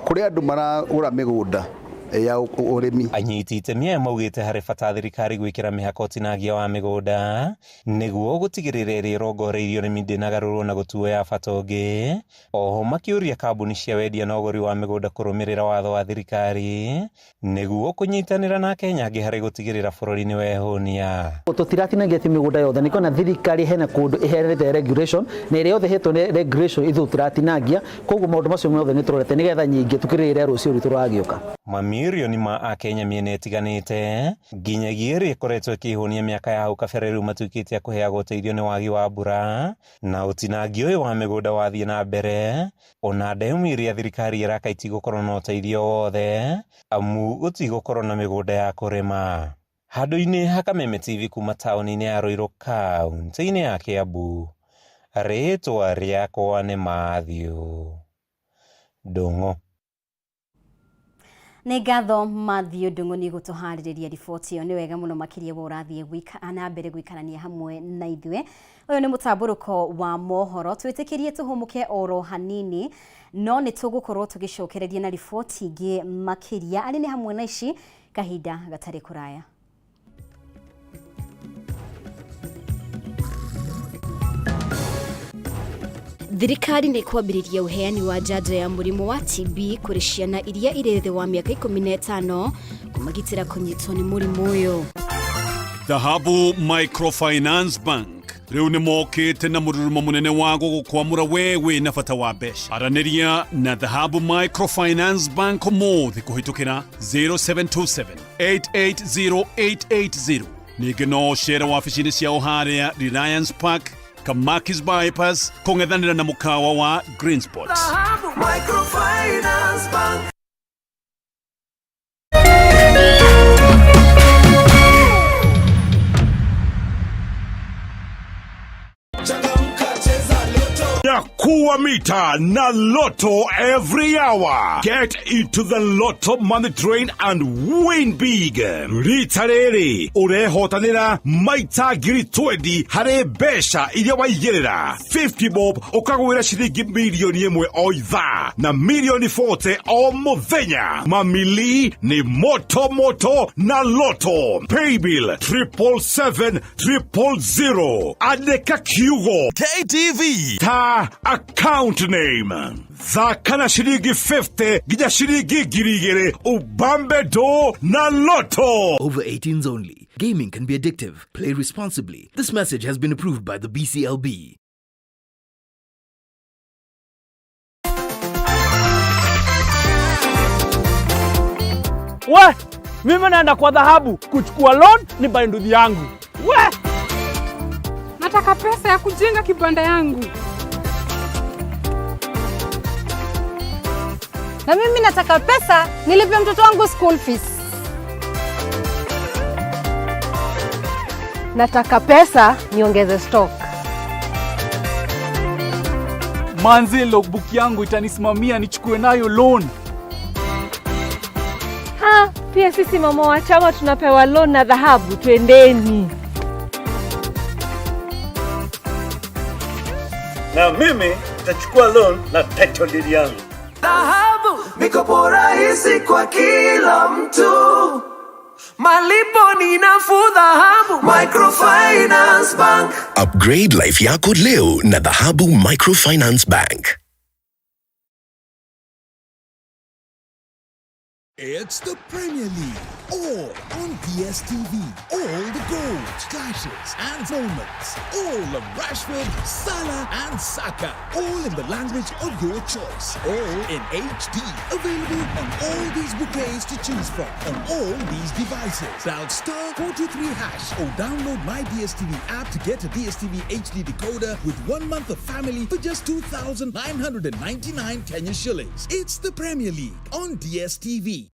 kũrĩ andũ maragũra mĩgũnda ya ũrĩmi. Anyiti itemi aya maugĩte harĩ bata thirikari gwĩkĩra mĩhaka ũtinangia wa mĩgũnda nĩguo gũtigĩrĩra ĩrĩa ĩrongoreirio ũrĩmi ndĩnagarũrwo na gũtuo ya bata ũngĩ. Oho makĩũria kambuni cia wendia na ũgũri wa mĩgũnda kũrũmĩrĩra watho wa thirikari nĩguo kũnyitanĩra na Kenya angĩ harĩ gũtigĩrĩra bũrũri nĩ wehũnia. Tũtiratinangia ti mĩgũnda yothe, nĩkĩo thirikari hena kũndũ ĩheanĩte regulation na ĩrĩa yothe ĩhetwo nĩ regulation ithuĩ tũtiratinangia, koguo maũndũ macio mothe nĩ tũrorete nĩgetha nyingĩ tũkĩrĩrĩre rũciũ rwitũ rũragĩũka. Mamirioni ma akenya mĩena ĩtiganĩte nginyagia ĩrĩa ĩkoretwo ĩkĩhũnia mĩaka ya hau kabere rĩu matuĩkĩte a kũheagwo ũteithio nĩ wagi wa mbura na ũtinangia ũyũ wa mĩgũnda wathiĩ na mbere. Ona ndemu iria thirikari ĩraka itigũkorwo na ũteithio wothe amu gũtigũkorwo na mĩgũnda ya kũrĩma. Handũ-inĩ ha Kameme TV kuma taũni-inĩ ya Ruiru kaunti-inĩ ya Kiambu, rĩtwa rĩakwa nĩ Matthew Ndung'u. Nĩ ngatho Matthew Ndung'u nĩ gũtũharĩrĩria riboti ĩyo. Nĩ wega mũno makĩria we ũrathiĩ na mbere gũikarania hamwe na ithuĩ. Ũyũ nĩ mũtambũrũko wa mohoro, twĩtĩkĩrie tũhũmũke oro hanini, no nĩ tũgũkorwo tũgĩcokereria na riboti ingĩ makĩria arĩ nĩ hamwe na ici kahinda gatarĩ kũraya. Thirikari nĩ kwambĩrĩria ũheani wa njanjo ya mũrimũ wa TB kũrĩ ciana iria irĩ thĩ wa mĩaka 15 kũmagitĩra kũnyitwo nĩ mũrimũ ũyũ. Dhahabu Microfinance Bank rĩu nĩ mokĩte na mũrurumo mũnene wa gũgũkwamũra we wĩna bata wa mbeca. Aranĩria na Dhahabu Microfinance Bank ũmũthĩ kũhĩtũkĩra 0727 880880. Ningĩ no ũcere wabici-inĩ ciao harĩa Reliance Park, Kamakis Bypass, kũng'ethanĩra na mũkawa wa Green Spot. Microfinance Bank. Kuwa mita na Lotto every hour. Get into the Lotto money train and win big. Rita rĩrĩ ũrehotanĩra maita 20,000 harĩ mbeca iria waigĩrĩra. 50 bob ũkagwĩra ciringi 1 mirioni o ithaa na 40 mirioni o mũthenya. Mamili ni moto moto na Lotto. Paybill 777 000. Andĩka kiugo KTV ta account name. Thaka na ciringi 50 nginya ciringi 2,000 ubambe do na Lotto. Over 18s only. Gaming can be addictive. Play responsibly. This message has been approved by the BCLB. We, mimi naenda kwa dhahabu kuchukua loan ni buy nduthi yangu. We! Nataka pesa ya kujenga kibanda yangu. Na mimi nataka pesa nilipe mtoto wangu school fees. Nataka pesa niongeze stock. Manze, logbook yangu itanisimamia nichukue nayo loan. Ha, pia sisi mama wa chama tunapewa loan na dhahabu, twendeni. Na mimi nitachukua loan na title deed yangu. Dhahabu, mikopo rahisi kwa kila mtu, malipo ni nafuu. Dhahabu Microfinance Bank. Upgrade life yako leo na Dhahabu Microfinance Bank. It's the Premier League, all on DSTV. All the goals, clashes, and moments. All of Rashford, Salah, and Saka. All in the language of your choice. All in HD. Available on all these bouquets to choose from. On all these devices. Dial *423# or download my DSTV app to get a DSTV HD decoder with 1 month of family for just 2,999 Kenya shillings. It's the Premier League on DSTV.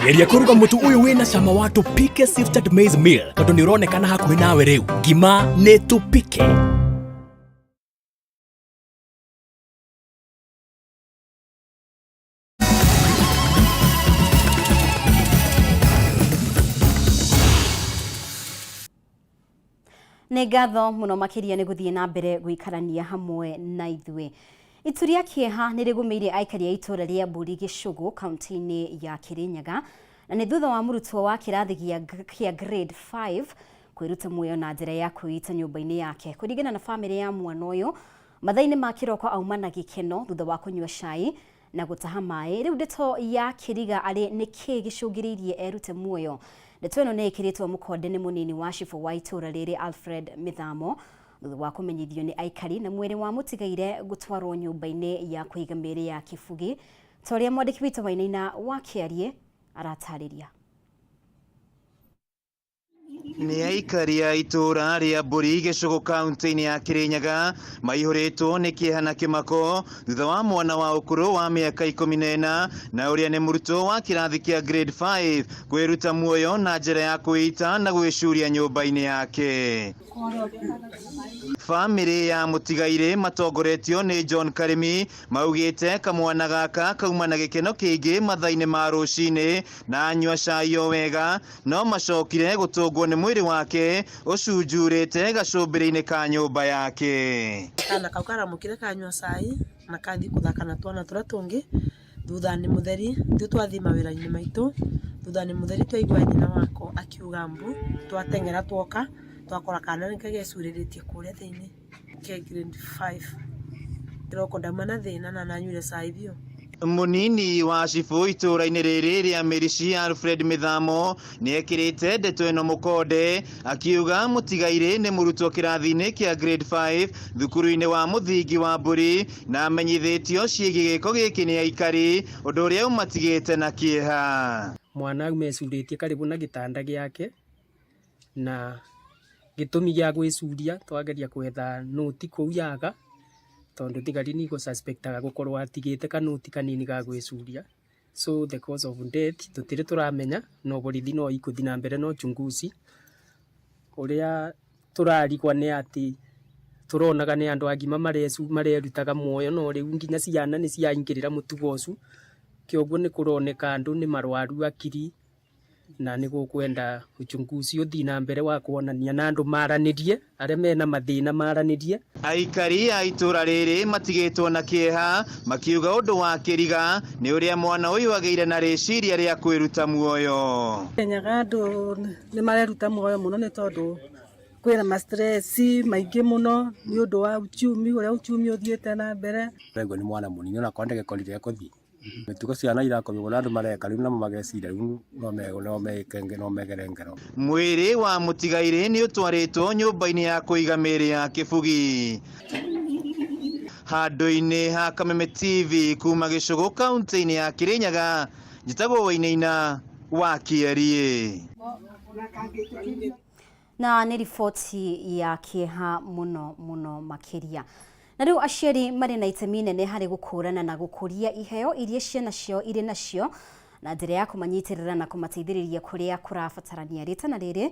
Geria kũruga mũtu ũyũ wĩna cama wa Tupike Sifted Maize Meal tondũ nĩ ũronekana hakuhĩ nawe rĩu. Ngima nĩ Tupike. Nĩ ngatho mũno makĩria nĩ gũthiĩ na mbere gũikarania hamwe na ithuĩ. Itu rĩa kĩeha nĩ rĩgũmĩire aikari a itũũra rĩa Mbũri Gĩcũgũ kaunti-inĩ ya Kĩrĩnyaga, na nĩ thutha wa mũrutwo wa kĩrathi kĩa grade 5 kwĩruta muoyo na njĩra ya kwĩita nyũmba-inĩ yake. Kũringana na bamĩrĩ ya mwana ũyũ, mathaa-inĩ ma kĩroko auma na gĩkeno thutha wa kũnyua cai na gũtaha maĩ. Rĩu ndeto ya kĩriga arĩ nĩ kĩĩ gĩcũngĩrĩirie erute muoyo. Ndeto ĩno nĩ ĩkĩrĩtwo mũkonde nĩ mũnini wa cibũ wa itũũra rĩrĩ Alfred Mĩthamo thutha wa kũmenyithio nĩ aikari, na mwĩrĩ wa mũtigaire gũtwarwo nyũmba-inĩ ya kũiga mĩĩrĩ ya Kĩbugi, ta ũrĩa mwandĩki witũ Wainaina wa Kĩarie aratarĩria. Nĩ aikari a itũũra rĩa Mbũri Gĩcũgũ kaunti-inĩ ya Kĩrĩnyaga maihũrĩtwo nĩ kĩeha na kĩmako thutha wa mwana wa ũkũrũ wa mĩaka 14 na ũrĩa nĩ mũrutwo wa kĩrathi kĩa grade 5 kwĩruta muoyo na njĩra ya kwĩita na gwĩcuria nyũmba-inĩ yake. Bamĩrĩ ya mũtigairĩ matongoretio nĩ John Karĩmi maugĩte kamwana gaka kauma na gĩkeno kĩingĩ mathaa-inĩ ma rũcinĩ na anyua cai o wega, no macokire gũtũngwo nĩ mwĩrĩ wake ũcunjurĩte gacũmbĩrĩ-inĩ ka nyũmba yake. Kana kau karamũkire kanyua cai na kathiĩ kũthaka na twana tũrĩa tũngĩ. Thutha nĩ mũtheri ithuĩ twathiĩ mawĩra-inĩ maitũ. Thutha nĩ mũtheri twaigua nyina wako akiuga mbu, twateng'era twoka twakora kana nĩ gecurĩrĩtie kũrĩa thĩinĩ ke grade 5. Kĩroko ndauma na thĩna na nanyuire cai biũ. Munini wa cibũ itũũra-inĩ rĩrĩ rĩa Mĩrici Alfred Mĩthamo nĩ ekĩrĩte ndeto ĩno mũkonde akiuga mũtigairĩ nĩ mũrutwo kĩrathi-inĩ kĩa grade 5 thukuru-inĩ wa mũthingi wa Mbũri na amenyithĩtio ciĩgiĩ gĩko gĩkĩ nĩ aikari, ũndũ ũrĩa ũmatigĩte na kĩeha. Mwana auma ecurĩtie karibu na gĩtanda gĩake na Gĩtũmi gĩa gwĩcuria twageria gwetha nũti kũu yaga tondũ thigari nĩ igũ suspect aga gũkorwo atigĩte kanũti kanini ga gwĩcuria. So the cause of death tũtirĩ tũramenya no borithi no ikũthiĩ na mbere na uchunguzi. Ũrĩa tũrarigwa nĩ atĩ tũronaga nĩ andũ agima marerutaga muoyo no rĩu nginya ciana nĩ ciaingĩrĩra mũtugo ũcio. Kĩoguo nĩ kũroneka andũ nĩ marwaru akiri na nĩ gũkwenda uchunguzi ũthiĩ na mbere wa kuonania na andũ maranĩrie arĩa mena mathĩna maranĩrie. Aikari a itũra rĩrĩ matigĩtwo na kĩeha makiuga ũndũ wa kĩriga nĩ ũrĩa mwana ũyũ agĩire na rĩciria rĩa kwĩruta muoyo. Kenyaga andũ nĩ mareruta muoyo mũno nĩ tondũ kwĩna ma stress maingĩ mũno nĩ ũndũ wa uchumi ũrĩa uchumi ũthiĩte na mbere. Ũraigua nĩ mwana mũnini onakorwo ndagĩkorire ekũthiĩ mĩtugo ciana irakomio na andũ mareka rĩu namo mageciria rĩu no meke no megere ngero. Mwĩrĩ wa mũtigairĩ nĩ ũtwarĩtwo nyũmba-inĩ ya kũiga mĩĩrĩ ya Kĩbugi. Handũ-inĩ ha Kameme TV kuma Gĩcũgũ kaunti-inĩ ya Kĩrĩnyaga, njĩtagwo Wainaina wa Kĩeriĩ. Na nĩ riboti ya kĩeha mũno mũno makĩria. Na rĩu aciari marĩ na itemi inene harĩ gũkũrana na gũkũria iheo iria ciana ciao irĩ nacio na njĩra ya kũmanyitĩrĩra na kũmateithĩrĩria kũrĩa kũrabatarania. Rĩtana rĩrĩ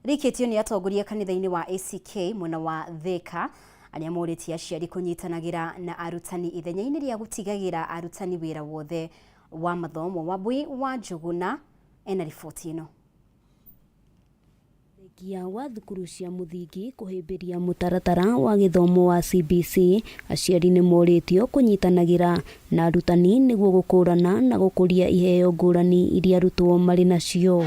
rĩikĩtio nĩ atongoria kanitha-inĩ wa ACK mwena wa Thika arĩa morĩtie aciari kũnyitanagĩra na arutani ithenya-inĩ rĩa gũtigagĩra arutani wĩra wothe wa mathomo. Wambui wa Njũgũna ena riboti ĩno. Thengia wa thukuru cia mũthingi kũhĩmbĩria mũtaratara wa gĩthomo wa CBC, aciari nĩ morĩtio kũnyitanagĩra na arutani nĩguo gũkũrana na gũkũria iheo ngũrani iria arutwo marĩ nacio.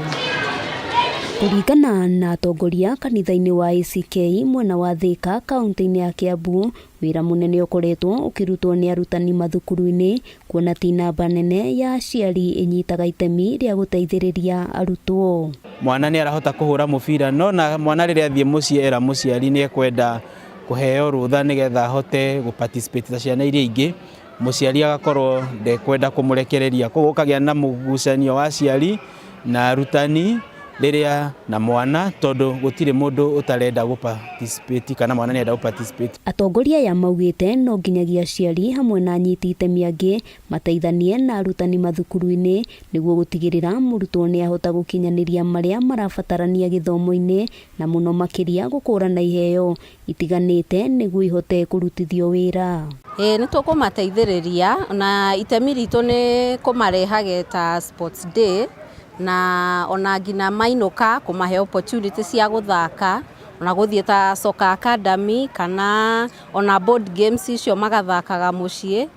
Kũringana na atongoria kanitha-inĩ wa ACK mwena wa Thika kaunti-inĩ ya Kiambu, wĩra mũnene ũkoretwo ũkĩrutwo nĩ arutani mathukuru-inĩ kuona ti namba nene ya aciari ĩnyitaga itemi rĩa gũteithĩrĩria arutwo. Mwana nĩ arahota kũhũra mũbira no na mwana rĩrĩa athiĩ mũciĩ era mũciari nĩ ekwenda kũheo rũtha nĩgetha ahote gũ participate ta ciana iria ingĩ, mũciari agakorwo ndekwenda kũmũrekereria, koguo gũkagĩa na mũgucanio wa aciari na arutani rĩrĩa na mwana tondũ gũtirĩ mũndũ ũtarenda gũ participate kana mwana nĩarenda gũ participate. Atongoria aya maugĩte no nginyagia aciari hamwe na anyiti itemi angĩ mateithanie na arutani mathukuru-inĩ nĩguo gũtigĩrĩra mũrutwo nĩ ahota gũkinyanĩria marĩa marabatarania gĩthomo-inĩ na mũno makĩria gũkũrana iheo itiganĩte nĩguo ihote kũrutithio wĩra. Ĩĩ nĩ tũkũmateithĩrĩria na itemi ritũ nĩ kũmarehage ta sports day na ona nginya mainũka kũmahe opportunity cia gũthaka ona gũthiĩ ta soccer academy kana ona board games icio magathakaga mũciĩ.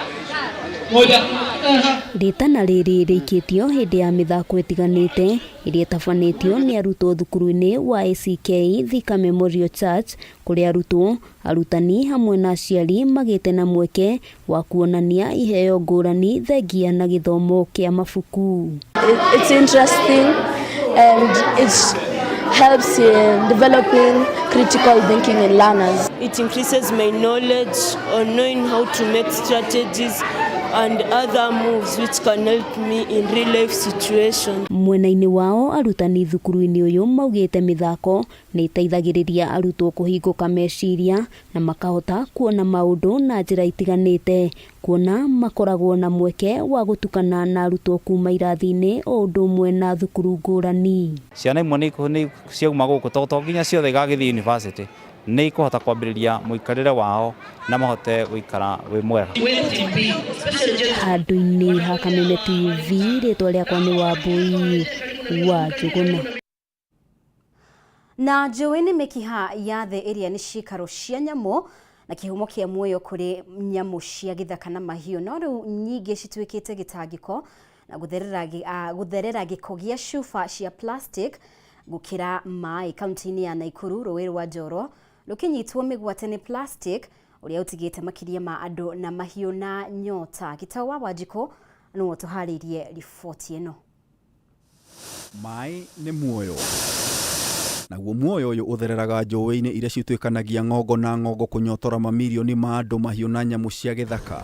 Rĩtana rĩrĩ rĩikĩtio hĩndĩ ya mĩthako ĩtiganĩte ĩrĩa ĩtabanĩtio nĩ arutwo thukuru-inĩ wa ACK Thika Memorial Church kũrĩa arutwo, arutani hamwe na aciari magĩte na mweke wa kuonania iheo ngũrani thengia na gĩthomo kĩa mabuku. It's interesting and it helps in developing critical thinking in learners. It increases my knowledge on knowing how to make strategies and other moves which can help me in real life situations. Mwena-inĩ wao arutani thukuru-inĩ ũyũ maugĩte mĩthako nĩ ĩteithagĩrĩria arutwo kũhingũka meciria na makahota kuona maũndũ na njĩra itiganĩte kuona makoragwo na mweke wa gũtukana na arutwo kuma irathi-inĩ o ũndũ ũmwe na thukuru ngũrani. Ciana imwe nĩ ciauma gũkũ to nginya ciothe igagĩthiĩ university nĩ ikũhota kwambĩrĩria mũikarĩre wao na mahote gũikara wĩ mwega. Handũ-inĩ ha Kameme TV rĩtwa rĩakwa nĩ Wambui wa Njũgũna. Na njũĩ nĩ mĩkiha ya thĩ ĩrĩa nĩ ciikaro cia nyamũ na kĩhumo kĩa muoyo kũrĩ nyamũ cia gĩthaka na mahiũ, no rĩu nyingĩ cituĩkĩte gĩtangĩko na gũtherera gĩko gĩa cuba cia plastic gũkĩra maĩ. Kaunti-inĩ ya Naikuru rũĩ rwa Njoro rũkĩnyitwo mĩgwate nĩ plastic ũrĩa ũtigĩte makĩria ma andũ na mahiũ na nyota. Gĩtau wa Wanjikũ nĩwe ũtũharĩirie riboti ĩno. Maĩ nĩ muoyo, naguo muoyo ũyũ ũthereraga njũĩ-inĩ iria cituĩkanagia ng'ongo na ng'ongo kũnyotora mamirioni ma andũ, mahiũ na nyamũ cia gĩthaka.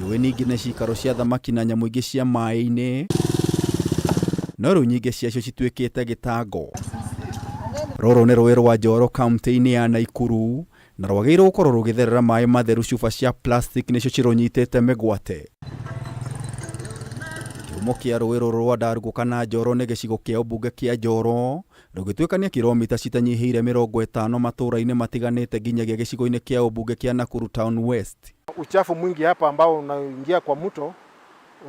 Njũĩ ningĩ nĩ cikaro cia thamaki na nyamũ ingĩ cia maĩ-inĩ, no rĩu nyingĩ ciacio cituĩkĩte gĩtango. Rũrũ nĩ rũĩ rwa Njoro kaunti-inĩ ya Naikuru na rwagĩrĩirwo gũkorwo rũgĩtherera maĩ matheru. Cuba cia plastic nĩcio cirũnyitĩte mĩgwate. Kĩhumo kĩa rũĩ rũrũ rwa Ndarugũ kana Njoro nĩ gĩcigo kĩa ũmbunge kĩa Njoro, rũgĩtuĩkania kilomita citanyihĩire 50 matũũra-inĩ matiganĩte nginyagia gĩcigo-inĩ kĩa ũmbunge kĩa Nakuru Town West. Uchafu mwingi hapa ambao unaingia kwa mto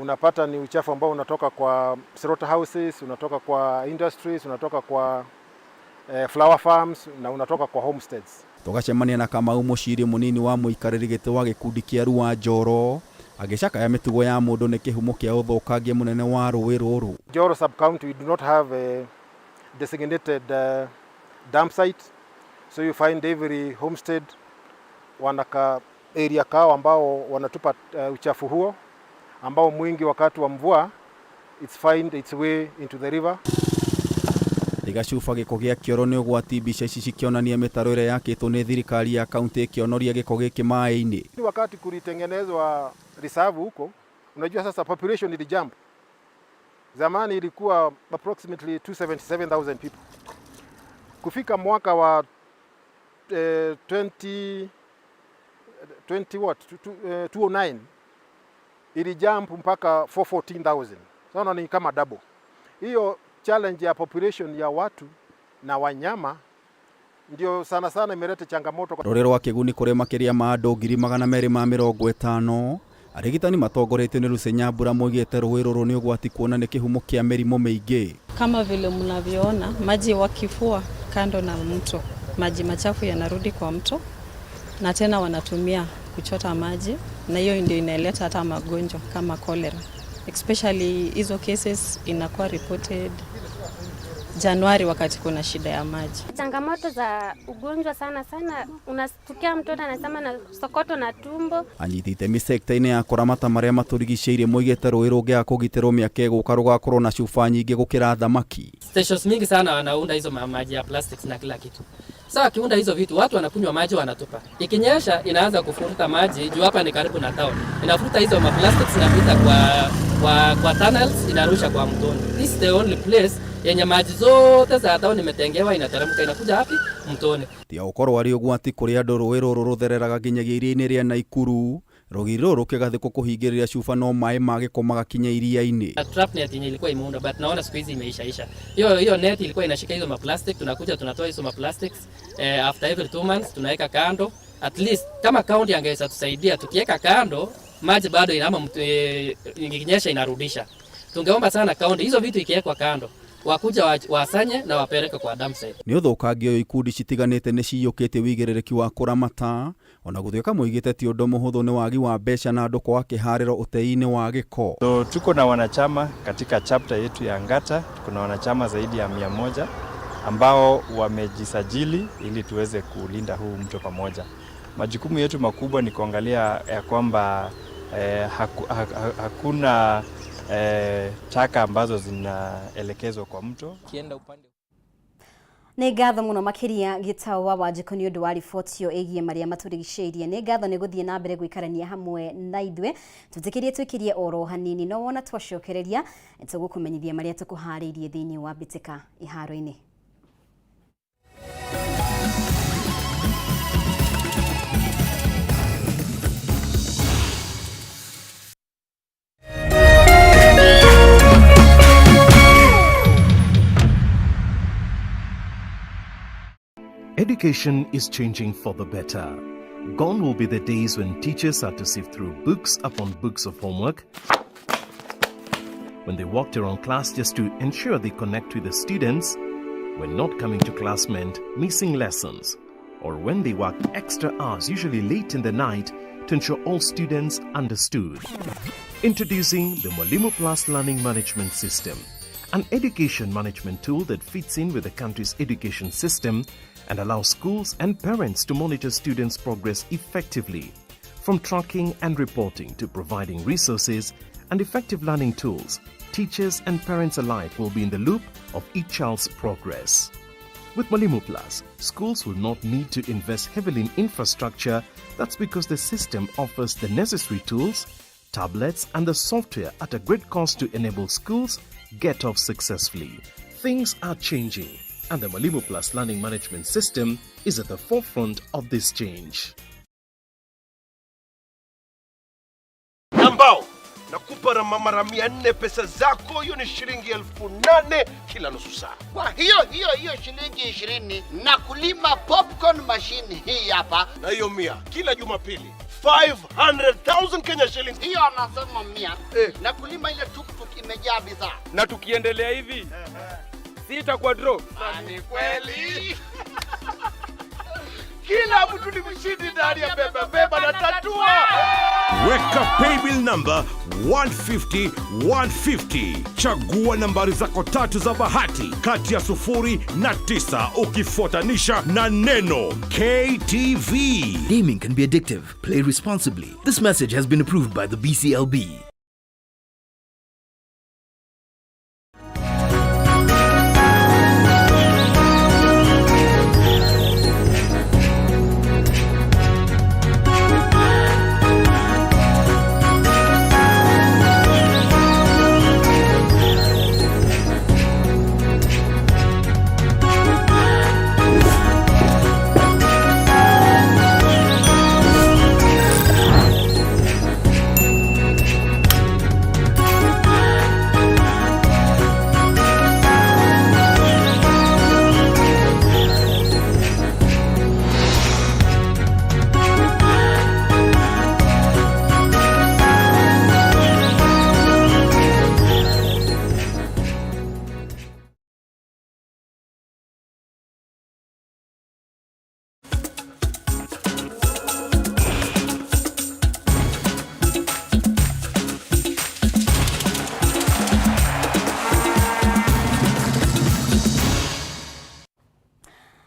unapata ni uchafu ambao unatoka kwa slaughterhouses, unatoka kwa industries, unatoka kwa flower farms na unatoka kwa homesteads. Tũgacemania na Kamau Mũciri, mũnini wa mũikarĩri gĩtĩ wa gĩkundi kĩa Rua Njoro, agĩcakaya mĩtugo ya mũndũ nĩ kĩhumo kĩa ũthũkangia mũnene wa rũĩ rũrũ. Njoro sub-county, we do not have a designated dump site, so you find every homestead wanaka area kao ambao wanatupa uchafu huo ambao mwingi wakati wa mvua it's find its way into the river. Tiga cuba, gĩko gĩa kĩoro nĩ ũgwati. Mbica ici cikĩonania mĩtaro ĩrĩa yakĩtwo nĩ thirikari ya kaunti ĩkĩonoria gĩko gĩkĩ maĩ-inĩ. Wakati kulitengenezwa reserve huko, unajua sasa population ilijump. Zamani ilikuwa approximately 277,000 people. Kufika mwaka wa 20 20 what 209 ilijump mpaka 414,000. Sasa ni kama double. Hiyo challenge ya population ya watu na wanyama ndio sana sana imeleta changamoto. Rũrĩ rwa Kĩguni kũrĩ makĩria ma andũ 250,000. Arigitani matongoretio nĩ Lucy Nyambura moigĩte rũĩ rũrũ nĩ ũgwati kuona nĩ kĩhumo kĩa mĩrimũ mĩingĩ. Kama vile mnavyoona, maji wakifua kando na mto, maji machafu yanarudi kwa mto na tena wanatumia kuchota maji, na hiyo ndio inaleta hata magonjwa kama cholera. Especially hizo cases inakuwa reported Januari wakati kuna shida ya maji. Changamoto za ugonjwa sana sana, unastukia mtoto anasema na sokoto na tumbo. Anyiti itemi sekta-inĩ ya kũramata marĩa matũrigicĩirie moigĩte rũĩ rũngĩaga kũgitĩrwo mĩaka ĩgũka rũgakorwo na cuba nyingĩ gũkĩra thamaki. Stations mingi sana wanaunda hizo maji ya plastics na kila kitu. Sasa wakiunda hizo vitu, watu wanakunywa maji wanatupa. Ikinyesha inaanza kufuruta maji juu hapa ni karibu na town. Inafuruta hizo ma plastics inapita kwa tunnels, inarusha kwa mtoni. This is the only place yenye maji zote za town imetengewa, inateremka inakuja wapi? Mtoni. Tiga gũkorwo arĩ ũgwati kũrĩ andũ, rũĩ rũrũ rũthereraga nginyagia iria-inĩ rĩa Naikuru. Rũgiri rũrũ rũkĩgathĩkwo kũhingĩrĩria cuba no maĩ ma gĩko magakinya iria-inĩ. Trap net yenye ilikuwa imeundwa, but naona siku hizi imeishaisha. Hiyo hiyo net ilikuwa inashika hizo ma plastic, tunakuja tunatoa hizo ma plastics after every 2 months tunaweka kando. At least kama county angeweza tusaidia, tukiweka kando maji bado inama ikinyesha inarudisha. Tungeomba sana county hizo vitu ikiwekwa kando wakuja wasanye na wapeleke kwa dump site. Nĩ ũthũkangia ũyũ, ikundi citiganĩte nĩ ciyũkĩtie wĩigĩrĩrĩki wa kũramata, ona gũtuĩka moigĩte ti ũndũ mũhũthũ nĩ wagi wa mbeca na andũ kwaga kĩharĩro ũtei-inĩ wa gĩko. So tuko na wanachama katika chapter yetu ya Ngata, tuko na wanachama zaidi ya 100 ambao wamejisajili ili tuweze kulinda huu mto pamoja. Majukumu yetu makubwa ni kuangalia ya kwamba hakuna taka ambazo zinaelekezwa kwa mto. Kienda upande Nĩ ngatho mũno makĩria Gĩtaũ wa Wanjikũ nĩ ũndũ wa riboti ĩyo ĩgiĩ marĩa matũrigicĩirie. Nĩ ngatho nĩ gũthiĩ na mbere gũikarania hamwe na ithuĩ. Tũtĩkĩrie twĩkĩrie oro hanini, no wona twacokereria tũgũkũmenyithia marĩa tũkũharĩirie thĩinĩ wa mbĩtĩka iharo-inĩ. Education is changing for the better. Gone will be the days when teachers had to sift through books upon books of homework, when they walked around class just to ensure they connect with the students, when not coming to class meant missing lessons, or when they worked extra hours, usually late in the night, to ensure all students understood. Introducing the Mwalimu Plus Learning Management System, an education management tool that fits in with the country's education system and allows schools and parents to monitor students' progress effectively. From tracking and reporting to providing resources and effective learning tools, teachers and parents alike will be in the loop of each child's progress. With Mwalimu Plus, schools will not need to invest heavily in infrastructure. That's because the system offers the necessary tools, tablets, and the software at a great cost to enable schools get off successfully. Things are changing. And the Mwalimu Plus Learning Management System is at the forefront of this change. Ambao nakupa mara 400 pesa zako, hiyo ni shilingi 8,000 kila nusu saa. Kwa hiyo hiyo hiyo shilingi 20 na kulima popcorn machine hii hapa, na hiyo 100 kila Jumapili 500,000 Kenya shillings. Hiyo anasema 100 na kulima ile tuktuk imejaa bidhaa. Na tukiendelea hivi sitakuwa draw. Ni kweli. Kila mtu ni mshindi ndani ya beba beba na tatua. Weka paybill number 150 150. Chagua nambari zako tatu za bahati kati ya 0 na 9 ukifuatanisha na neno KTV. Gaming can be addictive. Play responsibly. This message has been approved by the BCLB.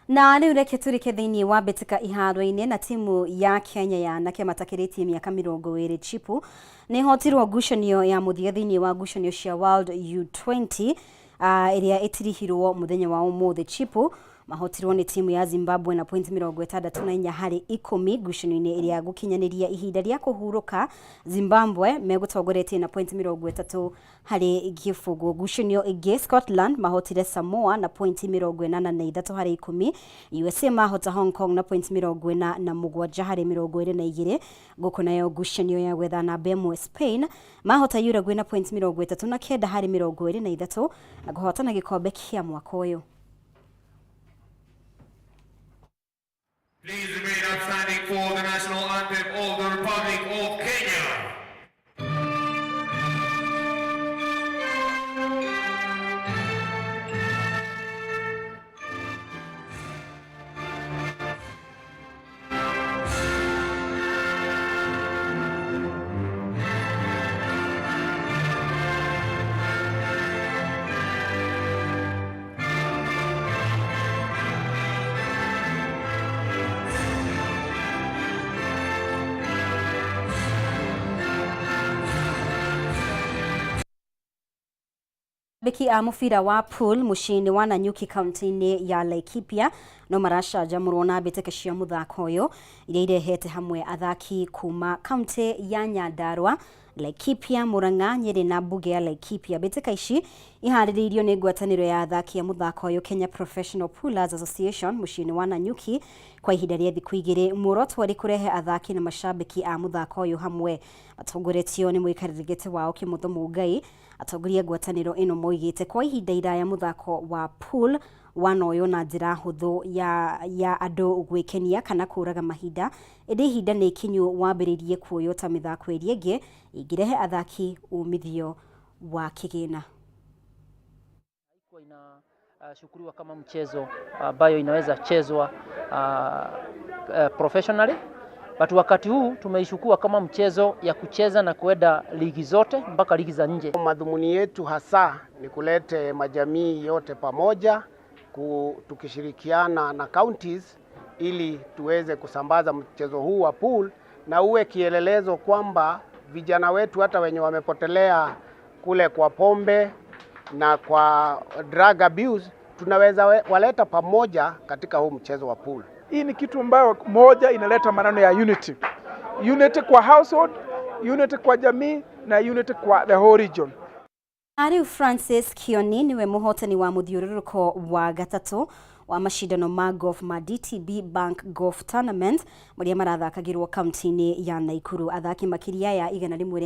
Na rĩu reke tũrike thĩinĩ wa mbĩtĩka iharo-inĩ na timu ya Kenya ya anake matakĩrĩtie mĩaka 20 Chipu nĩ ĩhotirwo ngucanio ya mũthia thĩinĩ wa ngucanio cia World U20 ĩrĩa ĩtirihirwo mũthenya wa ũmũthĩ. Chipu mahotirwo nĩ timu ya Zimbabwe na point 64 harĩ 10 ngucanio-inĩ ĩrĩa gũkinyanĩria ihinda rĩa kũhurũka. Zimbabwe megũtongoretie na point 30 harĩ 0. Ngucanio ĩngĩ, Scotland mahotire Samoa na point 83 harĩ 10. USA mahota Hong Kong na point 47 harĩ 22. Gũkũ nayo ngucanio ya gwetha namba 1, Spain mahota Uruguay na point 39 harĩ 23 na kũhotana gĩkombe kĩa mwaka ũyũ. Please remain upstanding for the national anthem of the Republic of Kenya. Beki a mũbira wa pool mũciĩ-inĩ wa Nanyuki kaunti-inĩ ya Laikipia no maracanjamũrwo na mbĩtĩka cia mũthako ũyũ iria irehete hamwe athaki kuma kaunti ya Nyandarua, Laikipia, Murang'a, Nyeri na mbunge ya Laikipia. Mbĩtĩka ici iharĩrĩirio nĩ ngwatanĩro ya athaki a mũthako ũyũ Kenya Professional Poolers Association mũciĩ-inĩ wa Nanyuki kwa ihinda rĩa thikũ 2. Muoroto warĩ kũrehe athaki na mashabiki a mũthako ũyũ hamwe. Matongoretio nĩ mũikarĩri gĩtĩ wao Kĩmotho Mũngai. Atongoria ngwatanĩro ĩno moigĩte kwa ihinda iraya mũthako wa pool wanoywo na njĩra hũthũ ya andũ gwĩkenia kana kũraga mahinda, ĩndĩ ihinda nĩ ikinyu wambĩrĩrie kuoywo ta mĩthako ĩrĩa ĩngĩ ĩngĩrehe athaki umithio wa kĩgĩna. Inashukuriwa kama mchezo ambayo inaweza chezwa professionally, but wakati huu tumeishukua kama mchezo ya kucheza na kuenda ligi zote mpaka ligi za nje. Madhumuni yetu hasa ni kulete majamii yote pamoja, tukishirikiana na counties ili tuweze kusambaza mchezo huu wa pool na uwe kielelezo kwamba vijana wetu hata wenye wamepotelea kule kwa pombe na kwa drug abuse tunaweza waleta pamoja katika huu mchezo wa pool. Hii ni kitu ambayo moja inaleta maneno ya unity. Unity kwa household, unity kwa jamii na unity kwa the whole region. Rĩu Francis Kioni nĩwe mũhotani wa mũthiũrũrũko wa gatatũ wa macindano ma golf ma DTB Bank Golf Tournament marĩa marathakagĩrwo kaunti-inĩ ya Naikuru. Athaki makĩria ya 180